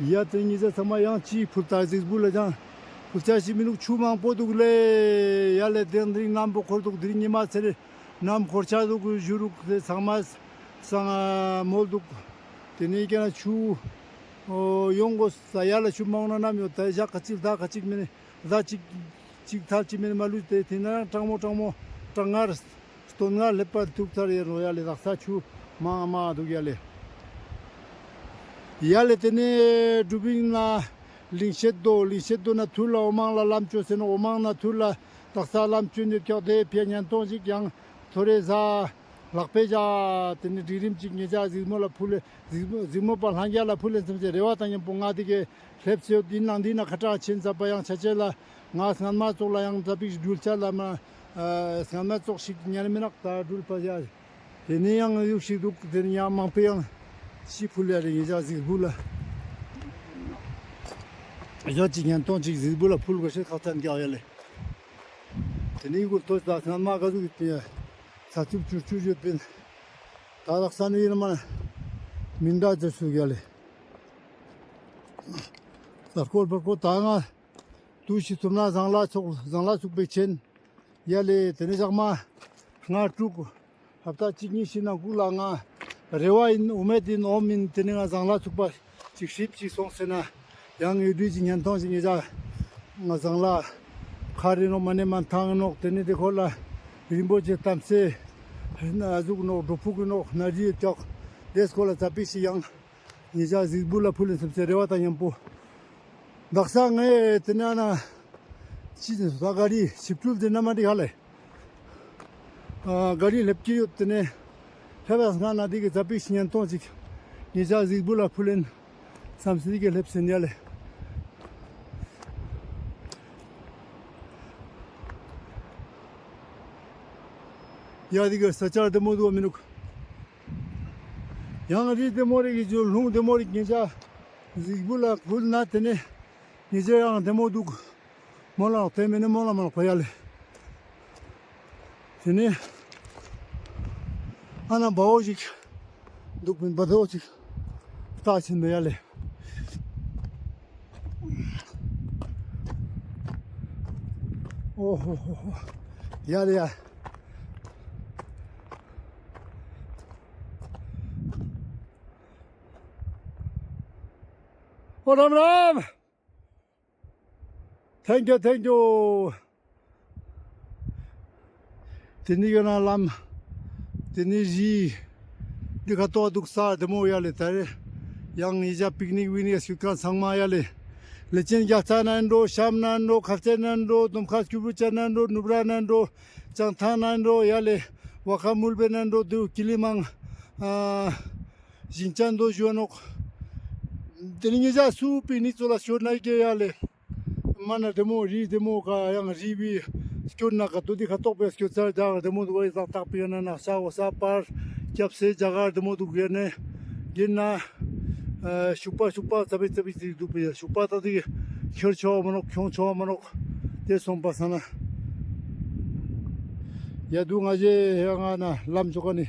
ཡ་ཏེ་ཉི་ཟ་ཚང་མ་ཡང་ཅི་ཕུལ་ཏ་ཟིག་བུ་ལ་ཅང་ཕུལ་ཆ་ཞིག་མི་ནུག་ཆུ་མང་པོ་དུག་ལེ། ཡ་ལེ་དེང་དེ་རིང་ནམ་པོ་འཁོར་དུག་དེ་རིང་ཉི་མ་ཚེ་རེ་ནམ་འཁོར་ཆ་དུག་གུ་ཞུ་རུག་ཏེ་ཚང་མ་སང་མོལ་དུག་ཏེ་ནེ་ཀ་ན་ཆུ་ཡོང་གོ་ས་ཡ་ལ་ཆུ་མང་ན་ནམ་ཡོད་ད་ཞག་ཁ་ཅིག་ད་ཁ་ཅིག་མེ་ནེ་ཟླ་ཅིག་ཅིག་ཐལ་ཅིག་མེ་ནེ་མ་ལུས་ཏེ་ཏེ་ན་གྲང་མོ་གྲང་མོ་གྲང་ངར་སྟོན་ངར་ལེབ་པ་ཐུག་ཚར་ཡེ་རོ་ཡ་ལེ། དག་ས་ཆུ་མང་མང་དུག་ཡ་ལེ། ཡ་ལེ་ཏེ་ནེ་གྲུབ་ཡིན་ན་ལིང་ཤེད་དོ་ལིང་ཤེད་དོ་ན་ཐུར་ལ་འོ་མང་ལ་ལམ་ཅོ་སེ་ནོག་འོ་མང་ན་ཐུར་ལ་དག་ས་ལམ་ཅོ་ནེ་ཀྱོག་དེ་ཕི་ཡ་ཉན་ཏོང་ཞིག་ཡང་ཐོ་རེ་ཟ། ལག་པེ་ཇ། ཏེ་ནེ་སྒྲིག་རིམ་ཅིག་ཉེ་ཆ་གཟིགས་མོ་ལ་ཕུལ་ལེ་གཟིགས་མོ་གཟིགས་མོ་པ་ལྷན་རྒྱས་ལ་ཕུལ་ལེ་སམ་སེ་རེ་བ་དང་ཉམ་པོ་ང་དེ་གའི་ལེབ་སེ་ཡོད། ཡིན་ནང་འདི་ན་ཁ་ཏང་ཆེན་ཚ་པ་ཡང་ཆ་ཆེ་ལ་ང་སྔན་མ་ཙོགས་ལ་ཡང་ཙ་པིག་འགྲུལ་ཆ་ལ་མ་སྔན་མ་ཙོགས་ཤིག་ཉན་མི་ནག་ད་འགྲུལ་པ་ཡ། ཏེ་ནེ་ཡང་ཡུག་ཤིག་དུག་ཏེ་ནེ་ཡང་མང་པོ་ཡང་ཤི་ཕུལ་ལེ་རེ་ཉེ་ཆ་གཟིགས་བུ་ལ་ཡོད་ཅིག་ཉན་ཏོང་ཅིག་གཟིགས་བུ་ལ་ཕུལ་གོ་ཤེས་ཁ་ཏང་རྒྱག་ཡ་ལེ། ཏེ་ནེ་ཡུ་གུར་ཏོ་ད་སྔན་མ་ག་ཟུག་ཡོད་པི་ཡ། ཚ་ཚུབ་ཆུར་ཆུར་ཡོད་པིན། ད་དག་ས་ནི་ཡིན་མ་མི་འདྲ་ཅེས་སུ་ཡ་ལེ། ས་སྐོར་བར་སྐོར་ད་ང་དུ་ཤི་ཐུབ་ན་ཟང་ལ་ཚུགས་ཟང་ལ་ཚུགས་པའི་ཆེན་ཡ་ལེ། ཏེ་ནེ་ཞག་མ་ང་དྲུག་ཧབ་ཏ་གཅིག་གཉིས་ཤི་ན་གུ་ལ་ང་རེ་བ་ཡིན་ཨུ་མེད་ཡིན་ཨོམ་ཡིན་ཏེ་ནེ་ང་ཟང་ལ་ཚུགས་པ་ཅིག་ཧྲིབ་ཅིག་སོང་སེ་ན་ཡང་ཡུ་དུས་ཅིག་ཉན་ཐོང་ཅིག་ཉེ་ཆ་ང་ཟང་ལ་ཁ་རི་ནོག་མ་ནེ་མ་ཐང་ནོག་ཏེ་ནེ་ཏེ་ཁོ་ལ་རིན་པོ་ཆེ་ཏམ་སེ་ཨ་ཟུག་ནོག་གྲོ་ཕུག་གི་ནོག་ན་རི་ཡོད་ཀྱོག་ཏེ་སྐོར་ལ་ཙ་པིག་ཞིག་ཡང་ཉེ་ཆ་གཟིགས་བུ་ལ་ཕུལ་ལེ་སམ་སེ་རེ་བ་དང་ཉམ་པོ། དག་ས་ངས་ཏེ་ནེ་ཨ་ན་ཅི་ཟེར་ས་ག་རི་ཞིབ་འཕྲུལ་ཏེ་ན་མ་འདི་ཧ་ལེ། ཨ་ག་རི་ལེབ་ཀྱི་ཡོད། ཏེ་ནེ་ལེབ་ཡ་སྔ་ན་འདི་གི་ཙ་པིག་ཉན་ཏོང་ཅིག་ཉེ་ཆ་གཟིགས་བུ་ལ་ཕུལ་ལེན་སམ་སེ་འདི་གི་ལེབ་སེ་ཡ་ལེ། ཡ་འདི་གི་ས་ཆ་བདེ་མོ་དུག་མི་ནུག་ཡང་རི་བདེ་མོ་རི་གི་ཇོ་ལུང་བདེ་མོ་རི་ཉེ་ཆ་གཟིགས་བུ་ལ་ཕུལ་ན་ཏེ་ནེ་ཉེ་ཆ་ཡང་བདེ་མོ་དུག་མོ་ལ་ཏེ་མེ་ནེ་མོ་ལ་མ་ལ་ཁོ་ཡ་ལེ། ཏེ་ནེ་ཨ་ན་བ་འོ་ཞིག་དུག་པིན་བ་འོ་ཞིག་ལྟ་ཕྱིན་པ་ཡ་ལེ། ཨོ་ཧོ་ཧོ་ཧོ། ཡ་ལེ་ཡ། ཨོ་རམ་རམ། Thank you, thank you. ཏེ་ནེ་ག་ན་ལམ། ཏེ་ནེ་རི། འི་ཁ་ཏོག་དུག་ས་དེ་མོ་ཡ་ལེ་ད་རེ། ཡང་ཉེ་ཞ་པིག་ནིག་ཝིག་ནིག་སྐྱོད་ཁན་ཚང་མ་ཡ་ལེ། ལེ་ཅན་རྒྱལ་ས་ནན་འགྲོ། ཤམ་ནན་འགྲོ། ཁ་ཆེ་ནན་འགྲོ། དོམ་ཁ་སྐྱུར་བུ་ཆ་ནན་འགྲོ། ནུབ་ར་ནན་འགྲོ། བྱང་ཐང་ནན་འགྲོ་ཡ་ལེ། བ་ཁ་མུལ་བེ་ནན་འགྲོ་དུག་ཀི་ལི་མང་། ཨ། ཞིང་ཅན་དོ་ཞུ་ནོག། ཏེ་ནེ་ཉེ་ཞ་སུ་པིག་ནིག་ཚོ་ལ་སྐྱོད་ན་ཡི་ཀེ་ཡ་ལེ། མ་ན་དེ་མོ་རི་དེ་མོ་ཀ་ཡང་རི་བི་སྐྱོད་ན་ཀ་དོ་འི་ཁ་ཏོག་པེ་སྐྱོད་ཚར་ཇ་གར་དེ་མོ་དུག་པ་ཡི་ཟག་ཏག་པི་ཡ་ན་ན་ས་འོ་ས་པར་སྐྱབས་སེ་ཇ་གར་དེ་མོ་དུག་ཡ་ནེ་གིན་ན་ཤུག་པ་ཤུག་པ་ཙ་པིག་ཙ་པིག་ཙིག་དུག་པི་ཡ་ཤུག་པ་ཏ་དི་ཁྱེར་ཆོག་མ་ནོག་ཁྱོང་ཆོག་མ་ནོག་ཏེ་སོང་པ་ས་ན་ཡ་དུག་ང་ཞེ་ཡ་ང་ན་ལམ་ཆོ་ཀ་ནི་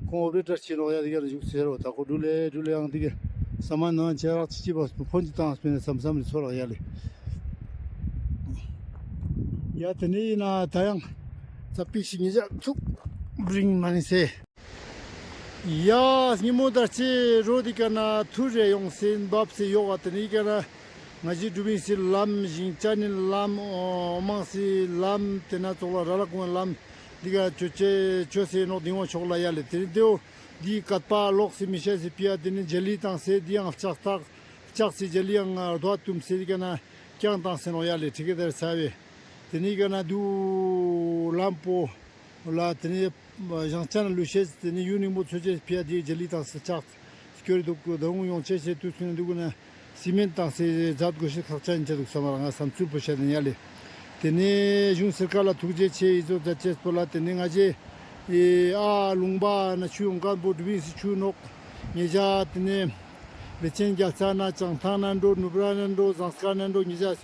ཁོང་འོ་བེ་ཏྲ་ཆེ་ནོག་ཡ་དི་ཀ་ལ་ཞུགས་སེ་རོ་ད་ཁོ་འགྲུལ་ལེ་འགྲུལ་ལེ་ཡང་དི་ཀ་ས་མ་ན་ཆེ་རག་ཅི་ཅི་བ་ཕོན་ཅི་ཏང་སྤེ་ནེ་སམ་སམ་རི་ཚོ་རག་ཡ་ལེ། ཡ་ཏེ་ནེ་ཡིན་ན་ད་ཡང་ཙ་པིག་ཞིག་ཉེ་ཞ་ཚུགས་བྲིང་མ་ནི་སེ། ཡ་སྙི་མོ་དར་ཅེ་རོ་འདི་ཀ་ན་ཐུར་རེ་ཡོང་སེ་བབས་སེ་ཡོག་ག་ཏེ་ནེ་ཡི་ཀ་ན་ང་ཞི་འགྲུབ་ཡིན་སི་ལམ་ཞིང་ཅ་ནི་ལམ་འོ་མང་སི་ལམ་ཏེ་ན་ཙོགས་ལ་ར་ལ་ཀུང་ལམ་འདི་ཀ་ཅོ་ཅེ་ཅོ་སེ་ནོག་འདི་ངོ་ཕྱོགས་ལ་ཡ་ལེ་ཏེ་ནེ་ཏེའོ་འདི་ཀད་པ་ལོག་སེ་མི་ཤེས་སི་ཕི་ཡ་ཏེ་ནེ་ཇ་ལི་བཏང་སེ་འདི་ཡང་ལྕགས་ཐག་ལྕགས་སི་ཇ་ལི་ཡང་རྡོ་བཏུམ་སེ་འདི་ཀ་ན་རྐྱང་བཏང་སེ་ནོག་ཡ་ལེ་ཁྲི་ཀེ་དར་ས་བེ། ཏེ་ནེ་ཡི་ཀ་ན་དུ་ལམ་པོ་ལ་ཏེ་ནེ་ཞང་ཅན་ལུ་ཤེས་ཏེ་ནེ་ཡུན་རིང་པོ་ཚོད་ཅེས་ཕི་ཡ་དེ་ཇ་ལི་དང་སི་ལྕགས་སྐྱོར་དུག་ད་འུ་ཡོང་ཅེས་ཤེས་དུས་ཚུན་དུག་ན་སི་མེན་ཊ་དང་སི་ཛད་གོ་ཤེས་ཁག་ཅན་ཅེས་དུག་སམ་ར་ང་སམ་ཚུལ་པོ་ཤད་ཡ་ལེ། ཏེ་ནེ་གཞུང་སར་ཀར་ལ་ཐུགས་རྗེ་ཆེ་ཡི་ཟོ་ཛད་ཅེས་པོ་ལ་ཏེ་ནེ་ང་ཞེ་ཨ་ལུང་པ་ན་ཆུ་ཡོང་ཁན་པོ་འགྲུབ་ཡིན་སི་ཆུ་ནོག་ཉེ་ཞ་ཏེ་ནེ་ལེ་ཅན་རྒྱལ་ས་ན་བྱང་ཐང་ན་འགྲོ་ནུབ་ར་ན་འགྲོ་ཟངས་དཀར་ན་འགྲོ་ཉེ་ཞ་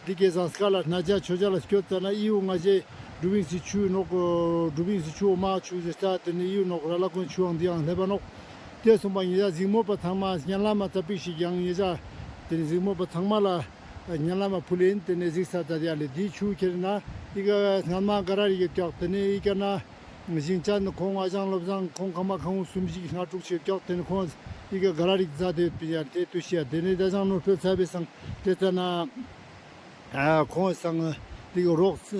འདི་ཀའི་ཟངས་དཀར་ལ་ན་ཇ་ཆོ་ཇ་ལ་སྐྱོད་ཙ་ན་ཨི་བོ་ང་ཞེ་འགྲུབ་ཡིན་སི་ཆུ་ནོག་འགྲུབ་ཡིན་སི་ཆུ་འོ་མ་ཆུ་ཟེར་ས་ཏེ་ནེ་ཨི་བོ་ནོག་ར་ལ་ཀུན་ཆུ་འང་འདི་འང་ལེབ་བ་ནོག་ཏེ་སོང་པ་ཉེ་ཞ་གཟིགས་མོ་པ་ཚང་མ་སྙན་ལམ་མ་ཙ་པིག་ཞིག་ཡང་ཉེ་ཞ་ཏེ་ནེ་གཟིགས་མོ་པ་ཚང་མ་ལ་སྙན་ལམ་མ་ཕུལ་ཡིན་ཏེ་ནེ་གཟིགས་ས་ཙ་ཡ་ལེ་འདི་ཆུ་ཁྱེར་ན་ཨི་ཀ་སྔན་མ་ག་ར་རིག་གི་ཀྱོག་ཏེ་ནེ་ཨི་ཀ་ན། ཞིང་ཅན་ཁོང་ཨ་ཞང་བློ་བཟང་ཁོང་ཁ་མ་ཁང་བུ་གསུམ་བཞི་ལྔ་དྲུག་ཕྱེད་ཀྱོག་ཏེ་ནེ་ཁོང་ཨི་ཀ་ག་ར་རིག་ཛད་དེ་ཡོད་པི་ཡ་ཏེ་དུས་ཤི་ཡ་ཏེ་ནེ་ད་ཞང་ནོར་ཕེ་ཚ་བེ་སང་ཏེ་ཙ་ན་ཁོང་སང་ཏེ་རོགས་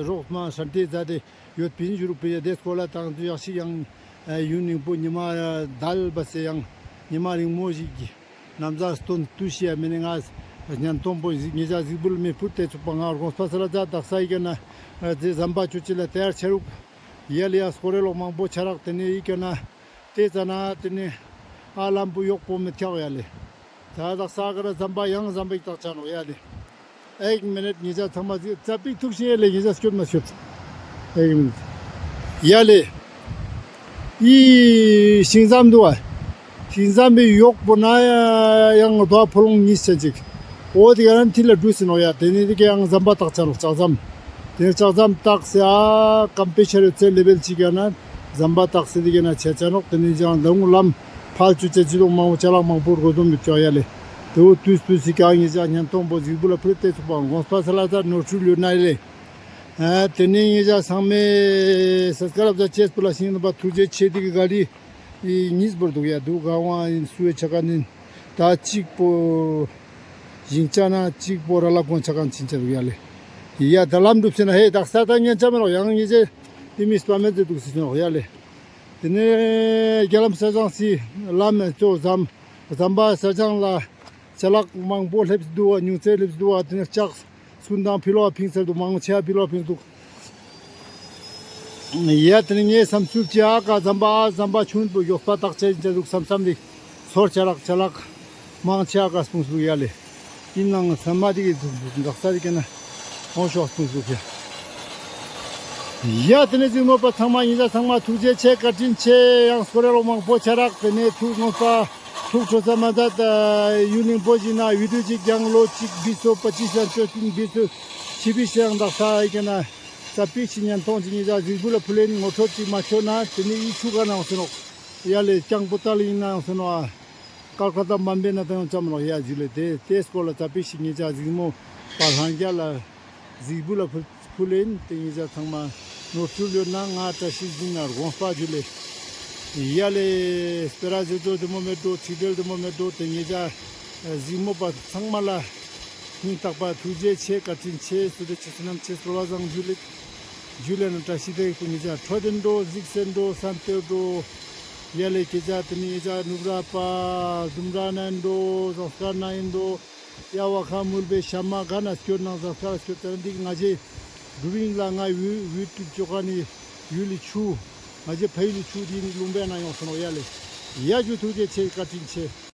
རོགས་མ་སྲན་ཏེ་ཛད་དེ་ཡོད་པིན་ཞུ་རུག་པི་ཡ་ཏེ་སྐོར་ལ་དང་དུ་ཡག་ཤི་ཡང་ཡུན་རིང་པོ་ཉི་མ་དལ་བ་སེ་ཡང་ཉི་མ་རིང་མོ་ཞིག་གི་ནམ་ཟླ་སྟོན་དུས་ཤི་ཡ་མེ་ནེ་ང་སྙན་ཐོང་པོ་ཉེ་ཞ་གཟིགས་འབུལ་མེ་ཕུལ་ཏེ་ཚུགས་པ་ང་དགོངས་པ་སལ་ཛད་དག་ས་ཨི་ཀ་ན་ཏེ་ཟམ་པ་ཆོ་ཅེས་ལ་ཏེ་ཡར་ཆ་རུག་ཡ་ལེ་ཡ་སྐོར་རེ་ལོག་མང་པོ་ཆ་རག་ཏེ་ནེ་ཨི་ཀ་ན་ཏེ་ཙ་ན་ཏེ་ནེ་ཨ་ལམ་པོ་ཡོག་པོ་མི་ཐག་ཡ་ལེ། ད་དག་ས་ཀ་ར་ཟམ་པ་ཡང་ཟམ་པ་ཡིག་ཏག་ཆ་ནོག་ཡ་ལེ། ཨེག་མི་ནེཊ་ཉེ་ཞ་ཚང་མ་ཟིག་ཙ་པིག་ཐུག་ཤིང་ཡ་ལེ་ཉེ་ཞ་སྐྱོད་མ་སྐྱོད། ཨེག་མི་ནེཊ་ཡ་ལེ། ཨི་ཤིང་ཟམ་དུག་པ། ཤིང་ཟམ་པའི་ཡོག་པོ་ན་ཡང་རྡོ་ཕོ་ལོང་གཉིས་ཅན་ཅིག་འོ་དེ་ག་ན་ཐིལ་ལ་འགྲུལ་སེ་ནོག་ཡ། དེ་ནི་དེ་ག་ཡང་ཟམ་པ་བཏགས་ཆ་ནོག་ལྕགས་ཟམ། དེ་ནི་ལྕགས་ཟམ་བཏགས་སེ་ཨ་ཀམ་པེ་ཆ་རེ་ཚེ་ལེ་བེལ་ཅིག་ག་ན་ཟམ་པ་བཏགས་སེ་དེ་ག་ན་ཆ་ཆ་ནོག་དེ་ནི་ཡང་ལམ་ཕལ་ཆུ་ཆ་ཅི་དོང་མང་པོ་ཅ་ལག་མང་པོ་རྒོ་དོང་གི་ཅོག་ཡ་ལེ། དེ་བོ་དུས་དུས་སི་ག་ངེ་ཅག་ཉན་ཐོང་པོ་གཟིགས་འབུལ་ལ་ཕུལ་ཏེ་ཚུགས་པ་དགོངས་པ་སལ་ལ་ནོར་འཁྲུལ་ཡོད་ན་ཡ་ལེ། ཨ་དེ་ནི་ངེ་ཅག་ཚང་མས་སབ་སི་ཀ་རབ་ཅེས་པོ་ལ་ཤིང་ནུ་པ་ཐུགས་རྗེ་ཆེ། དེ་གི་ག་ལི་ཨི་གཉིས་བོར་འདུག་ཡ། འདུག་ག་ཝང་ཨིན་སུ་ཨེ་ཆ་ག་ནིན། ད་གཅིག་པོ་ཞིང་ཆ་ན་གཅིག་པོ་ར་ལ་གོན་ཆ་ག་ཅིན་ཆ་འདུག་ཡ་ལེ། ཡ་ད་ལམ་འགྲུབ་ཟེར་ན་ཧེ་དག་ས་ད་ཉན་ཆ་མེད་རོགས། ཡང་ངེ་ཅག་དེ་མི་སྤ་མེད་དེ་འདུག་ཟེར་ནོག་ཡ་ལེ། དེ་ནས་རྒྱ་ལམ་ས་ཅང་སི་ལམ་ཚོ་ཟམ་ཟམ་པ་ས་ཅང་ལ་ཅ་ལག་མང་པོ་སླེབས་འདུག་བ། ཉུང་ཚད་སླེབས་འདུག་བ། དེ་ནས་ལྕགས་སུན་དང་ཕི་ལོག་ཕིང་ཚར་འདུག་མང་ཆེ་བ་ཕི་ལོག་ཕིང་འདུག་ཡ་དེ་ནས་ངའི་བསམ་ཚུལ་གྱི་ཨ་ཀ་ཟམ་པ་ཨ་ཟམ་པ་ཆུང་པོ་ཡོག་པ་བཏགས་ཆ་ཡིན་ཆ་འདུག་བསམ་བསམ་རིག་ཚོར་ཆ་ལག་ཆ་ལག་མང་ཆེ་ཨ་ཀ་སྤུངས་འདུག་ཡ་ལེ། ཡིན་ནང་ཚང་མ་དེ་གི་འདུག་འདུག་འདག་ས་དེ་གི་ན་ཧོང་ཤོག་སྤུངས་འདུག་ཡ། ཡ་དེ་ནས་གཟིགས་མོ་པ་ཚང་མ་ཉེ་ཞ་ཚང་མ་ཐུགས་རྗེ་ཆེ་བཀའ་དྲིན་ཆེ། ཡང་སྐོར་ར་ལོ་མང་པོ་ཆ་རག་དེ་ནས་ཐུགས་ངོ་སྤ་ཐུགས་ཁྲོ་ས་མ་ཛད། ཡུན་རིང་པོ་ཞིག་ན་བི་ཌིའོ་ཅིག་ཀྱང་ལོ་གཅིག་བི་སོ་པ་ཅིས་ཡང་བཅོ་བརྒྱད་བི་སོ་ཆི་བི་སེ་ཡང་འདག་ས་ཡི་གི་ན་ཙ་པིག་ཞིག་ཉན་ཐོང་ཅིག་ཉེ་ཞ་གཟིགས་འབུལ་ལ་ཕུལ་ལེན་ངོ་ཁྲོ་ཅིག་མ་ཆོད་ན་དེ་ནི་ཡི་ཆུ་ག་ནང་སོ་ནོག་ཡ་ལེ། རྐྱང་པོ་ཏ་ལི་ཡིན་ནང་སོ་ནོག་ཨ། ཀལ་ཀ་ཏ་མམ་བེ་ན་ཏང་ཡོང་ཅམ་ལོག་ཡ་ཇུ་ལེ། དེ་དེ་སྐོར་ལ་ཙ་པིག་ཞིག་ཉེ་ཞ་གཟིགས་མོ་པ་ལྷན་རྒྱས་ལ་གཟིགས་འབུལ་ལ་ཕུལ་ཕུལ་ལེན་དེ་ཉེ་ཞ་ཚང་མ་ནོར་འཁྲུལ་ཡོད་ན་ང་བཀྲ་ཤིས་འཛིན་ན་དགོངས་པ་ཇུ་ལེ། ཡ་ལེ་སྤེ་ར་ཟེར་དོ་དེ་མོ་མེད་དོ་ཚིག་འབྲེལ་དེ་མོ་མེད་དོ་དེ་ཉེ་ཞ་གཟིགས་མོ་པ་ཚང་མ་ལ་ སྙིང་ཐག་པ་ཐུགས་རྗེ་ཆེ། བཀའ་དྲིན་ཆེ། བསོད་བདེ་ཆེ། བསོད་ནམས་ཆེ། སྐལ་བ་བཟང་། ཇུ་ལེ། ཇུ་ལེ་ན་བཀྲ་ཤིས་བདེ་ལེགས་པོ་ཉེ་ཞ་འཕྲོད་དེ་འགྲོ། གཟིགས་སེ་འགྲོ། བསམ་སྟེ་འགྲོ། ཡ་ལེ་ཁྱེ་ཞ་དེ་ནེ་ཉེ་ཞ་ནུབ་ར་པ་ལྡུམ་ར་ན་ཨིན་འགྲོ། ཟངས་དཀར་ན་ཨིན་འགྲོ། ཡ་བ་ཁ་མུལ་བེ་ཤ་མ་ག་ན་སྐྱོད་ནང་ཟངས་དཀར་སྐྱོད་ཙ་ན་འདི་ང་ཞེ་གྲུབ་ཨིན་ལ། ང་ཡུལ་ཡུལ་གྲུབ་ཅོ་ཁན་ནི་ཡུལ་ལི་ཆུ། ང་ཞེ་ཕ་ཡུལ་ལི་ཆུ་འདི་ནི་ལུང་པའི་ནང་ཡོང་སོང་ནོག། ཡ་ལེ། ཡ་ཇུ་ཐུགས་རྗེ་ཆེ། བཀའ་དྲིན་ཆེ།